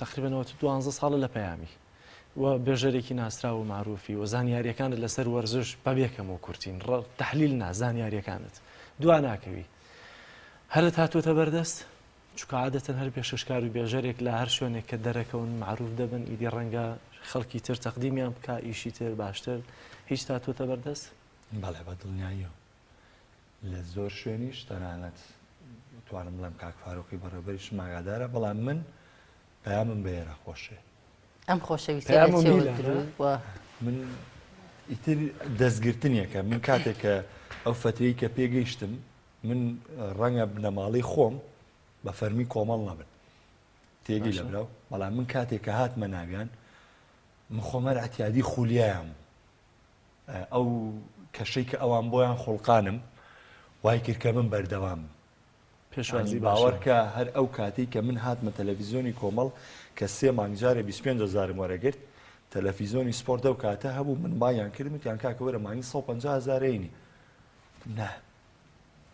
تەقریبەن ئەوە دوانزە ساڵە لە پەیامی و بێژەرێکی ناسراو و معروفی و زانیاریەکانت لەسەر وەرزش بەبێ کەم و کورتین تحلیل نا زانیاریەکانت دوا ناکەوی هەرت هاتووەتە بەردەست چونکە عادەتەن هەر پێشکەشکار و بێژەرێک لە هەر شوێنێک کە دەرەکەون معروف دەبن ئیدی ڕەنگە خەڵکی تر تەقدیمیان بکە ئیشی تر باشتر هیچ هاتووەتە بەردەست بەڵێ بە دڵنیاییەوە لە زۆر شوێنیش تەنانەت توانم بڵێم کاک فاروقی بەڕێوبەریشم ئاگادارە بەڵام من پەیامم بە ئێرە خۆشێ ئەم خۆشەویستیە لە پەیامم چێوە میلانە؟ دروست بووە؟ من ئیتر دەستگرتنێکە من کاتێک کە ئەو فەترەی کە پێگەیشتم من ڕەنگە بنەماڵەی خۆم بە فەرمی کۆمەڵ نەبن تێگەی لە باشە. براو بەڵام من کاتێک کە هاتمە ناویان من خۆم هەر ئەتیادی خولیایان بوو ئەو کەشەی کە ئەوان بۆیان خوڵقانم وای کرد کە من بەردەوام پێشوازی باوەڕکە هەر ئەو کاتەی کە من هاتمە تەلەفیزیۆنی کۆمەڵ کە سێ مانگ جارێ 25 هەزارم وەرەگرت تەلەفیزیۆنی سپۆرت ئەو کاتە هەبوو من بانگیان کردم وتیان کاکە وەرە مانگی 150 هەزارەینی نا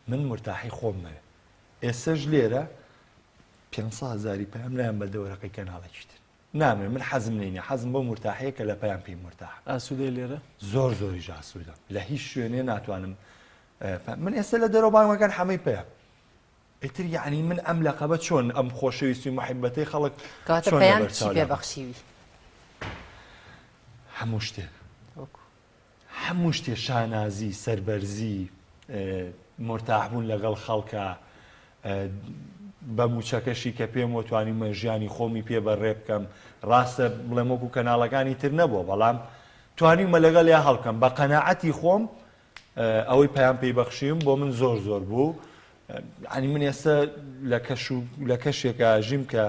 من مرتاحی خۆم مەوێ ئێسەش لێرە 500 هەزاری پەیام لایان بە دەوەرەقەی کەناڵێکی تر نامەوێ من حەزم لێی نیە حەزم بەو مورتاحەیە کە لە پەیام پێی مورتاحم. ئاسوودەی لێرە؟ زۆر زۆریش ئاسوودەم لە هیچ شوێنێ ناتوانم من ئێستا لە دەرەوە بانگەکان حەمەی پەیام ئیتر یعنی من ئەم لەقەبە چۆن ئەم خۆشەویستی و محبەتەی خەڵک کەواتە چۆن پەیام لەبەر چی چاو پێ لابەم؟ بەخشیوی؟ هەموو شتێک هەموو شتێ شانازی، سەربەرزی، مورتاح بوون لەگەڵ خەڵکا، بە مووچەکەشی کە پێم وە توانیومە ژیانی خۆمی پێ بەڕێ بکەم، ڕاستە بڵێم وەکو کەناڵەکانی تر نەبووە، بەڵام توانیومە لەگەڵیا هەڵکەم، بە قەناعەتی خۆم ئەوەی پەیام پێی بەخشیم بۆ من زۆر زۆر بوو ینی من ئێستا لە کەش و لە کەشێکا ژیم کە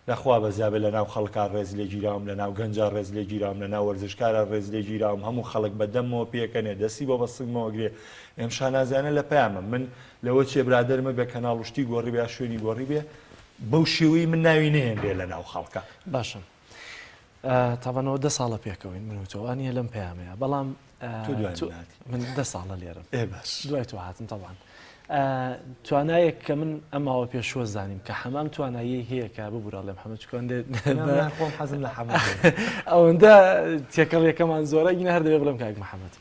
لەخوا بەزیابێ لە ناو خەڵکا ڕێز لێگیراوم لە ناو گەنجا ڕێز لێگیراوم لە ناو وەرزشکارا ڕێز لێگیراوم هەموو خەڵک بە دەمەوە پێکەنێ دەستی بۆ بە سنگمەوە گرێ ئەم شانازیانە لە پەیامە من لەوە چێ برادەرمە بێ کەناڵ و شتی گۆڕی بێ یا شوێنی گۆڕی بێ بەو شێوەی من ناوی نەهێنرێ لە ناو خەڵکا. باشە تابان ئەوە دە ساڵە پێکەوەین من و تۆ وانیە لەم پەیامەیە بەڵام تۆ دوای من هاتی. من دە ساڵە لێرەم ئێ باش دوای تۆ هاتم تەبان توانایەک کە من ئەم ماوە پێشوە زانیم کە حەمام توانایی هەیە کە ببورە ئەڵێم حەمە چکۆن خۆم حەزم لە حەمە ئەوەندە تێکەڵیەکەمان زۆرە گینە هەر دەبێ بڵێم کاک محەممەد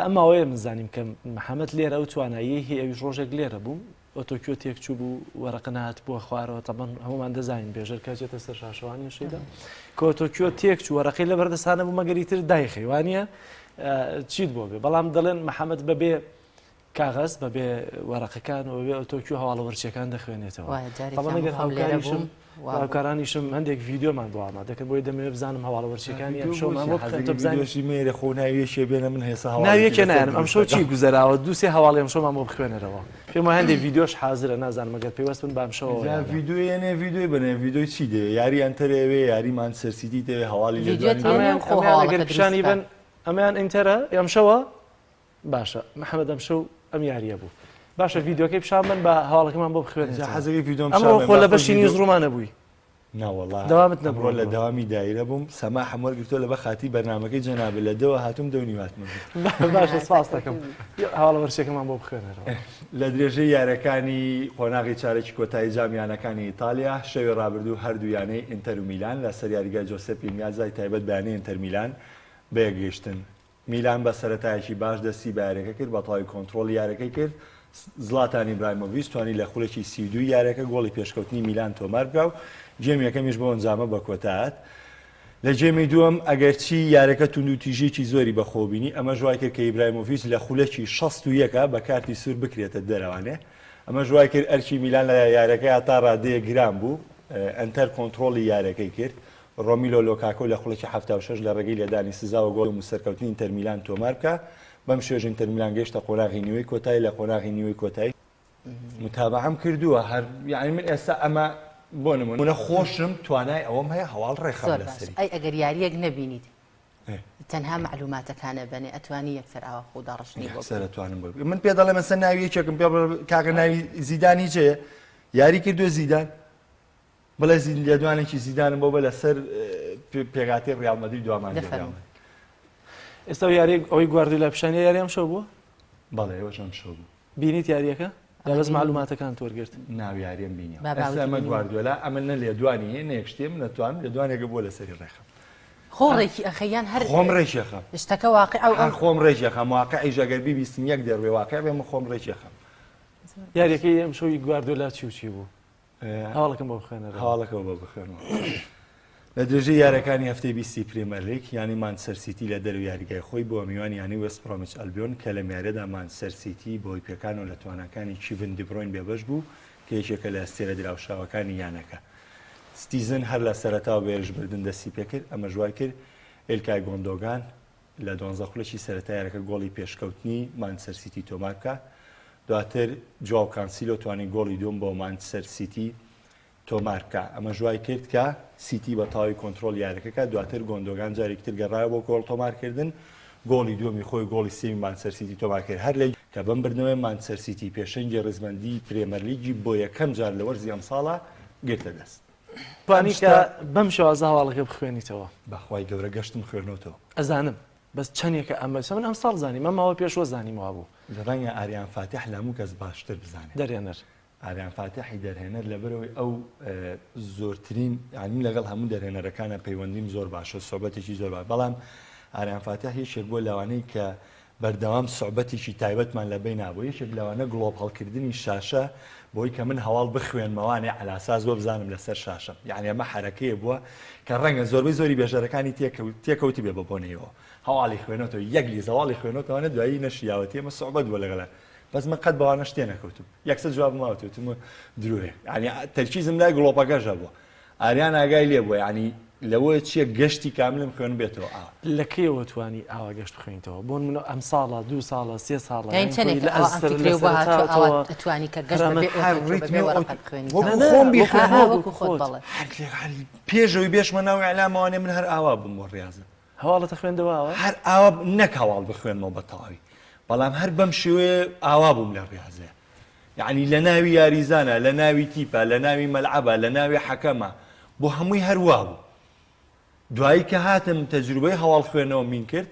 ئەم ماوەیە من زانیم کە محەممەد لێرە ئەو توانایی هەیە ئەویش ڕۆژێک لێرە بووم auto-cue تێکچوو بوو وەرەقە نەهاتبووە خوارەوە تەبەن هەمومان دەزانین بێژەر کەچێتە سەر شاشەوانی شەیدا کە auto-cue تێکچوو وەرەقەی لە بەردەستانە بوو مەگەری تر دایخی وانە چیت بۆ بێ بەڵام دەڵێن محەممەد بەبێ کاغەز بەبێ وەرەقەکان و بەبێ auto-cue هەواڵە وەرچەکان دەخوێنێتەوە ئەگەر هاوکاریشم هاوکارانیشم هەندێک ڤیدیۆمان بۆ ئامادە کرد بۆی دەمەوێت بزانم هەواڵە وەرزشیەکانی ئەمشەومان بۆ بخوێنەوە بزانین ڤیدیۆشی مێرە خۆ ناوی یەکێ بێنە من هێسا هەواڵێکی ناوی یەکێ لەسەر نایەنم دروست ئەمشەو چی دەکەم. گوزەراوە دوو سێ هەواڵی ئەمشەومان بۆ بخوێنەرەوە پێم وایە هەندێک ڤیدیۆش حازرە نازانم ئەگەر پەیوەست بن بە ئەمشەوەوە جا یان نا. ڤیدیۆ یەنێ ڤیدیۆی بنێ ڤیدیۆی چی دەوێ یاری ئەنتەرێ یاری مانچستەر سیتی دەوێ هەواڵی ڤیدیۆ لێدوانی تێنێ ئەمەیان و خۆ ئەمەیان ئەگەر هەواڵەکە دروست پیشانی بکە. بن ئەمەیان ئینتەرە ئەمشەوە باشە محەمەد ئەمشەو ئەم یاریە بوو باشە ڤیدیۆکەی پیشان بن بە هەواڵەکەمان بۆ جا بخوێنێتەوە حەزەکەی ڤیدیۆم ئەمڕۆ پیشان خۆ بەن لە با خۆی بەشی ڤیدیۆ نیوز ڕوومانە بووی ناوەڵا دەوامت ئەمڕۆ نەبوو لە دەوامی دایرە بووم سەماحم وەرگرتووە لەبەر خاتری بەرنامەکەی جەنابت لە دەوە هاتووم دەو نیواتمە گرت. باشە سپاست دەکەم هەواڵە وەرزشیەکەمان بۆ بخوێنەرەوە. لە درێژەی یاریەکانی قۆناغی چارەکی کۆتایی جامی یانەکانی ئیتالیا شەوی رابردوو هەردوو یانەی ئینتەر و میلان لە سەر یاریگای جۆسێپی میازای تایبەت بە یانەی ئینتەر میلان بەیەکگەیشتن. میلان بە سەرەتایەکی باش دەستی بە یاریەکە کرد، بە تەواوی کۆنترۆڵی یاریەکەی کرد، زڵاتان ئیبراهیمۆڤیچ توانی لە خولەکی 32 یاریەکە گۆڵی پێشکەوتنی میلان تۆمار بکا و گێم یەکەمیش بەو ئەنجامە بە کۆتا هات. لە گێمی دووەم ئەگەرچی یارەکە توندوتیژیەکی زۆری بەخۆوە بینی، ئەمەش وایکرد کە ئیبرایمۆڤیچ لە خولەکی 61 بە کارتی سوور بکرێتە دەرەوانێ، ئەمەش وایکرد ئەرکی میلان لە یارەکەیا تا رادەیەک گران بوو، ئەنتەر کۆنترۆڵی یارەکەی کرد، رۆمیلۆ لۆکاکۆ لە خولەکی 76 لە رێگەی لێدانی سزاوە گۆڵی و سەرکەوتنی ئینتەر میلان تۆمار بکا، بەم شێوەش ئینتەر میلان گەیشتە قۆناغی نیوەی کۆتایی، لە قۆناغی نیوەی کۆتایی. متابعەم کردووە هەر یانی من ئێستا ئەمە بۆ نمونە خۆشم توانای ئەوەم هەیە هەواڵ ڕێکخەم زۆر باش لەسەری. ئەی ئەگەر یاریەک نەبینیت تەنها مەعلوماتەکانە بەنێ ئەتوانی یەکسەر ئاوا خۆ داڕشتنی بۆ یەکسەر ئەتوانم بۆ بکەم. من پێ دەڵێم مەسەن ناوی یەکێکم پێ بڵێ کاکە ناوی زیدان هیچ هەیە یاری کردووە زیدان بڵێ زی لێدوانێکی زیدانم بۆ بە لەسەر پێکهاتەی ڕیاڵ مەدرید دوامان دەفەرموو. ئێستا یاری ئەوەی گواردیولا پیشانی یاری ئەم شەو بووە؟ بەڵێ ئەوەش ئەم شەو بوو. بینیت یاریەکە؟ یا بەس مەعلوماتەکانت وەرگرت؟ ناو یاریەم بینیەوە. ئێستا ئەمە گواردیۆلا ئەمە نە لێدوانی هەیە نە یەک شتێ من ئەتوانم لێدوانێکە بۆ لەسەری ڕێخەم. خۆ ڕێکی ئەخەی یان هەر خۆم ڕێکی ئەخەم. شتەکە واقع ئەو هەر خۆم ڕێکی ئەخەم واقعیش ئەگەر بیبیستم یەک دەروێ واقع بێ من خۆم ڕێکی ئەخەم. یاریەکەی ئەمشەوی گواردیۆلا چی و چی بوو؟ هەواڵەکەم بۆ بخوێنەرەوە. هەواڵەکەم بۆ بخوێنەوە. لە درێژەی یارەکانی هەفتەی بیستی پرێمەرلیگ، یانەی مانچستەر سیتی لە دەرەوەی یاریگای خۆی بووە میوانی یانەی وێست برۆمیچ ئەلبیۆن کە لەم یاریەدا مانچستەر سیتی بەهۆی پێکانەوە لە تواناکانی کیڤن دیبرۆین بێبەش بوو کە یەکێکە لە ئەستێرە دراوشاوەکانی یانەکە. سیتیزن هەر لە سەرەتاوە بە هێرشبردن دەستی پێکرد، ئەمەش وایکرد ئیلکای گۆندۆگان لە دوانزە خولەکی سەرەتای یاریەکە گۆڵی پێشکەوتنی مانچستەر سیتی تۆمار بکات، دواتر جواو کانسیلۆ توانی گۆڵی دووەم بۆ مانچستەر سیتی تۆمار بکات، ئەمەش وای کرد کە سیتی بە تەواوی کۆنترۆڵی یاریەکە کات، دواتر گۆندۆگان جارێکی تر گەڕایەوە بۆ گۆڵ تۆمارکردن، گۆڵی دووەمی خۆی گۆڵی سێیەمی مانچستەر سیتی تۆمار کرد، هەر لە کە بەم بردنەوەی مانچستەر سیتی پێشەنگی ڕیزبەندیی پرێمەرلیگی بۆ یەکەم جار لە وەرزی ئەمساڵا گرتە دەست. توانی کە بەم شێوازە هەواڵەکە بخوێنیتەوە. بەخوای گەورە گەشتم خوێنۆتەوە. ئەزانم بەس چەنێکە ئەمە من ئەمساڵ زانیم ئەم ماوە پێشوە زانیم وابوو. ڕەنگە ئاریان فاتیح لە هەموو کەس باشتر بزانێ. دەرهێنەر. ئاریان فاتیحی دەرهێنەر لەبەرئەوەی ئەو زۆرترین یانی من لەگەڵ هەموو دەرهێنەرەکانە پەیوەندیم زۆر باشە سوعبەتێکی زۆر باش بەڵام ئاریان فاتیح یەکێک بووە لەوانەی کە بەردەوام سوعبەتێکی تایبەتمان لە بەینا بوو یەکێک لەوانە گڵۆپ هەڵکردنی شاشە بۆی کە من هەواڵ بخوێنمەوانێ عەلاساس بۆ بزانم لەسەر شاشەم یعنی ئەمە حەرەکەیە بووە کە ڕەنگە زۆربەی زۆری بێژەرەکانی تێکەوتی بێ بە بۆنەیەوە هەواڵی خوێنەوە یەک لیز هەواڵی خوێنەوەتەوانە دوایی نەشیاوەتی ئەمە سوعبەت بووە لەگەڵ بەس من قەت بەوانەش تێنەکەوتم یەکسەر جوابم ماوەتەوە وتم درۆیە یعنی تەرکیزم لای گڵۆپەکەش هەبووە ئاریان ئاگای لێ بووە یعنی لەوە چییە گەشتی کاملم خوێن بێتەوە ئا لە کەیەوە توانی ئاوا گەشت بخوێنیتەوە بۆ نمونە ئەم ساڵە دوو ساڵە سێ ساڵە یانی یان چەندێک تۆی لە ئەوە ئەم ئەسەر لە فکرەی بۆ هاتووە ئاوا سەرەتاوە ئەتوانی کە گەشت هەر بەبێ هەر ئۆتۆ بەبێ ڕیتمی وەرەقە ئۆت بخوێنیتەوە وەکو نا خۆم وەکو بیخوێنمەوە خۆت وەکو وەکو خۆت خۆت بەڵێ هەر هەر پێشەوەی بێشمە ناو ئیعلامەوانێ من هەر ئاوا بووم بۆ ڕیازە هەواڵت ئەخوێندەوە ئاوا؟ هەر ئاوا نەک هەواڵ بخوێنمەوە بە تەواوی بەڵام هەر بەم شێوەیە ئاوا بووم لە ڕیازێ یعنی لە ناوی یاریزانە لە ناوی تیپە لە ناوی مەلعەبە لە ناوی حەکەمە بۆ هەمووی هەر وا بوو دوایی کە هاتم تەجروبەی هەواڵ خوێندنەوە مین کرد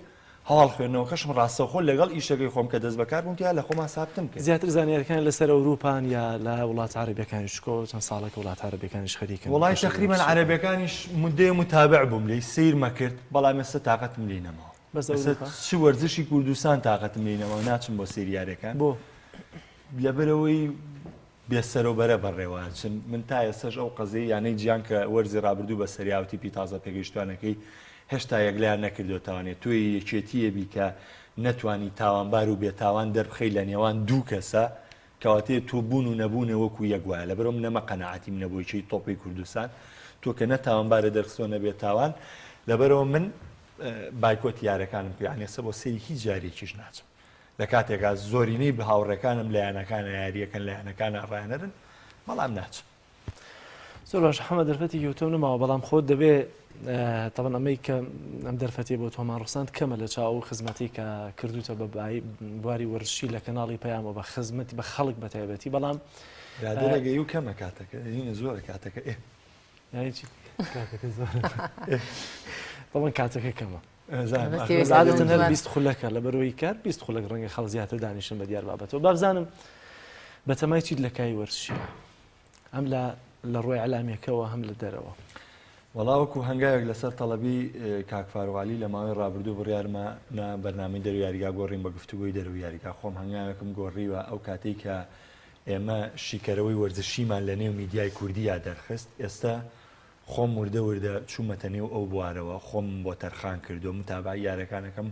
هەواڵ خوێندنەوەکەشم ڕاستەوخۆ لەگەڵ ئیشەکەی خۆم کە دەست بەکار بووم تیا لە خۆما سابتم کرد. زیاتر زانیاریەکان لەسەر ئەوروپان یا لە وڵاتە عەرەبیەکانیش چکۆ چەند ساڵێکە وڵاتە عەرەبیەکانیش خەریکن وەڵای گەشە بە تەقریبەن وەرزشەکان. عەرەبیەکانیش مدەیە متابع بووم لێی سەیرمە کرد بەڵام ئێستا تاقەتم لێی نەماوە بەس ئێستا ئەوروپا؟ چ وەرزشی کوردستان تاقەتم لێی نەماوە ناچم بۆ سەیری یاریەکان بۆ؟ لەبەرئەوەی بێ سەرەوبەرە بەڕێوە ئەچن من تا ئێستاش ئەو قەزیەی یانەی جیان کە وەرزی ڕابردوو بە سەریاوە تیپی تازە پێگەیشتوانەکەی هێشتا یەکلایان نەکردۆتەوانێ تۆی یەکێتیە بی کە نەتوانی تاوانبار و بێتاوان دەربخەی لە نێوان دوو کەسە کەواتێ تۆ بوون و نەبوونێ وەکو یەک وایە لەبەرئەوە من ئەمە قەناعەتی منە بۆ یەکێتی تۆپی کوردستان تۆ کە نە تاوانبارە دەرخستوە نە بێتاوان لەبەرئەوە من بایکۆتی یارەکانم کرد یانی ئێستا بۆ سەیری هیچ یاریەکیش ناچم لە کاتێکا زۆرینەی هاوڕێکانم لە یانەکانە یاریەکەن لە یانەکانە ڕایانەرن بەڵام ناچم. زۆر باش حەمە دەرفەتێکی تۆم نەماوە بەڵام خۆت دەبێ تەبەن ئەمەی کە ئەم دەرفەتی بۆ تۆمان ڕوساند کەمە لە چاو و خزمەتی کە کردوتە بە بواری وەرزشی لە کەناڵی پەیامەوە بە خزمەتی بە خەڵک بە تایبەتی بەڵام برادەرەگەی و کەمە کاتەکە زۆرە کاتەکە ئێ کاتەکە زۆر بەڵام کاتەکە کەمە عادەتەن هەر 20 خولەکە لەبەرەوەی کار 20 خولەک ڕەنگە خەڵک زیاتر دانیشن بە دیار بابەتەوە بابزانم بەتەمای چیت لە کای وەرزشیە هەم لە لە ڕووی ئەلامیەکەوە هەم لە دەرەوە. وەڵا وەکو هەنگاوێک لەسەر تەڵەبی کاک فاروق عەلی لە ماوەی ڕابردوو بڕیارمە نا بەرنامەی دەرو یاریگا گۆڕیم بە گفتوگۆی دەرو یاریگا خۆم هەنگاوێکم گۆڕیوە ئەو کاتەی کە ئێمە شیکەرەوەی وەرزشیمان لە نێو میدیای کوردیا دەرخست ئێستا. خۆم وردە وردە چوومەتە نێو ئەو بوارەوە، خۆمم بۆ تەرخان کردووە، متابەعەی یارەکانەکەم،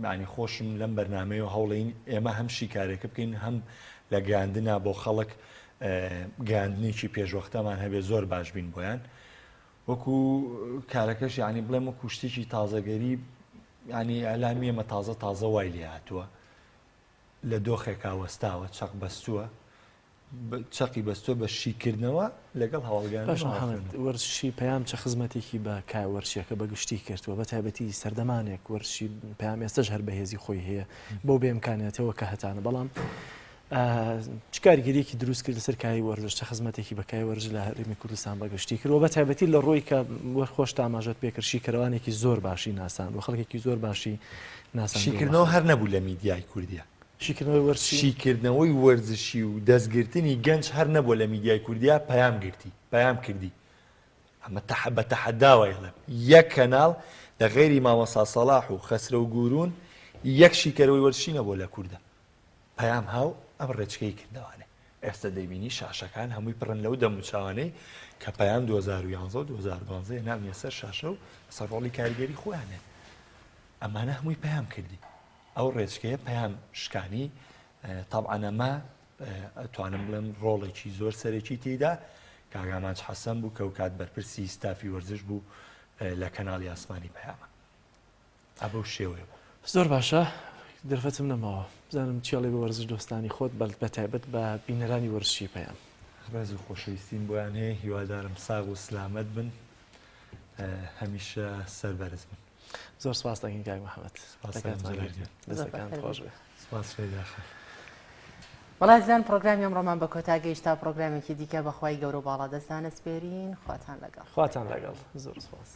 یانی خۆشم لەم بەرنامەیەوە هەوڵین ئێمە هەم شیکارێکە بکەین هەم لە گەیاندنا بۆ خەڵک گەیاندنێکی پێشوەختەمان هەبێ زۆر باش بین بۆیان. وەکو کارەکەش یانی بڵێم وەکو شتێکی تازەگەری یانی ئیعلامی ئێمە تازە تازە وای لێ هاتووە لە دۆخێکا وەستاوە چەق بەستووە چەقی بەستووە بە شیکردنەوە لەگەڵ هەواڵگەیاندن باش محەمەد وەرزشی پەیام چە خزمەتێکی بە کایە وەرزشیەکە بە گشتی کردووە بە تایبەتی سەردەمانێک وەرزشی پەیام ئێستەش هەر بەهێزی خۆی هەیە بەو بێ ئیمکانیاتەوە کە هەتانە بەڵام چ کاریگەریەکی دروست کرد لەسەر کایەی وەرزش، چ خزمەتێکی بە کایەی وەرزش لە هەرێمی کوردستان بە گشتی کرد و بە تایبەتی لە ڕووی کە وەک خۆشت ئاماژەت پێ کرد شیکەرەوانێکی زۆر باشی ناساند و خەڵکێکی زۆر باشی ناساند. شیکردنەوە هەر نەبوو لە میدیای کوردیا. شیکردنەوەی وەرزشی؟ شیکردنەوەی وەرزشی و دەستگرتنی گەنج هەر نەبووە لە میدیای کوردیا، پەیام گرتی، پەیام کردی. ئەمە بە تەحەداوە ئەیڵێم یەک کەناڵ لە غەیری مامۆستا سەڵاح و خەسرەو گورون یەک شیکەرەوەی وەرزشی نەبووە لە کوردا. پەیام هاو ئەم ڕێچکەی کردەوانێ ئێستا دەیبینی شاشەکان هەمووی پڕن لەو دەموچاوانەی کە پەیام 2011 و 2012 ناونیە سەر شاشە و سەر ڕۆڵی کاریگەری خۆیان هەیە ئەمانە هەمووی پەیام کردی ئەو ڕێچکەیە پەیام شکانی تەبعەن ئەمە ئەتوانم بڵێم ڕۆڵێکی زۆر سەرەکی تێیدا کاک ئامانج حەسەن بوو کە ئەو کات بەرپرسی ستافی وەرزش بوو لە کەناڵی ئاسمانی پەیامە ئا بەو شێوەیە بوو. زۆر باشە دەرفەتم نەماوە بزانم چی ئەڵێی بە وەرزش دۆستانی خۆت بە تایبەت بە بینەرانی وەرزشی پەیام. ڕێز و خۆشەویستیم بۆیان هەیە هیوادارم ساغ و سلامەت بن هەمیشە سەربەرز بن. زۆر سپاس دەکەین کاک محەممەد. سپاس دەستەکانت خۆش بێ. سپاس شەیدا خان. وەڵا ئازیزان پڕۆگرامی ئەمڕۆمان بە کۆتا گەیشت تا پڕۆگرامێکی دیکە بەخوای گەورە و باڵا دەستان ئەسپێرین خواتان لەگەڵ. خواتان لەگەڵ زۆر سپاس.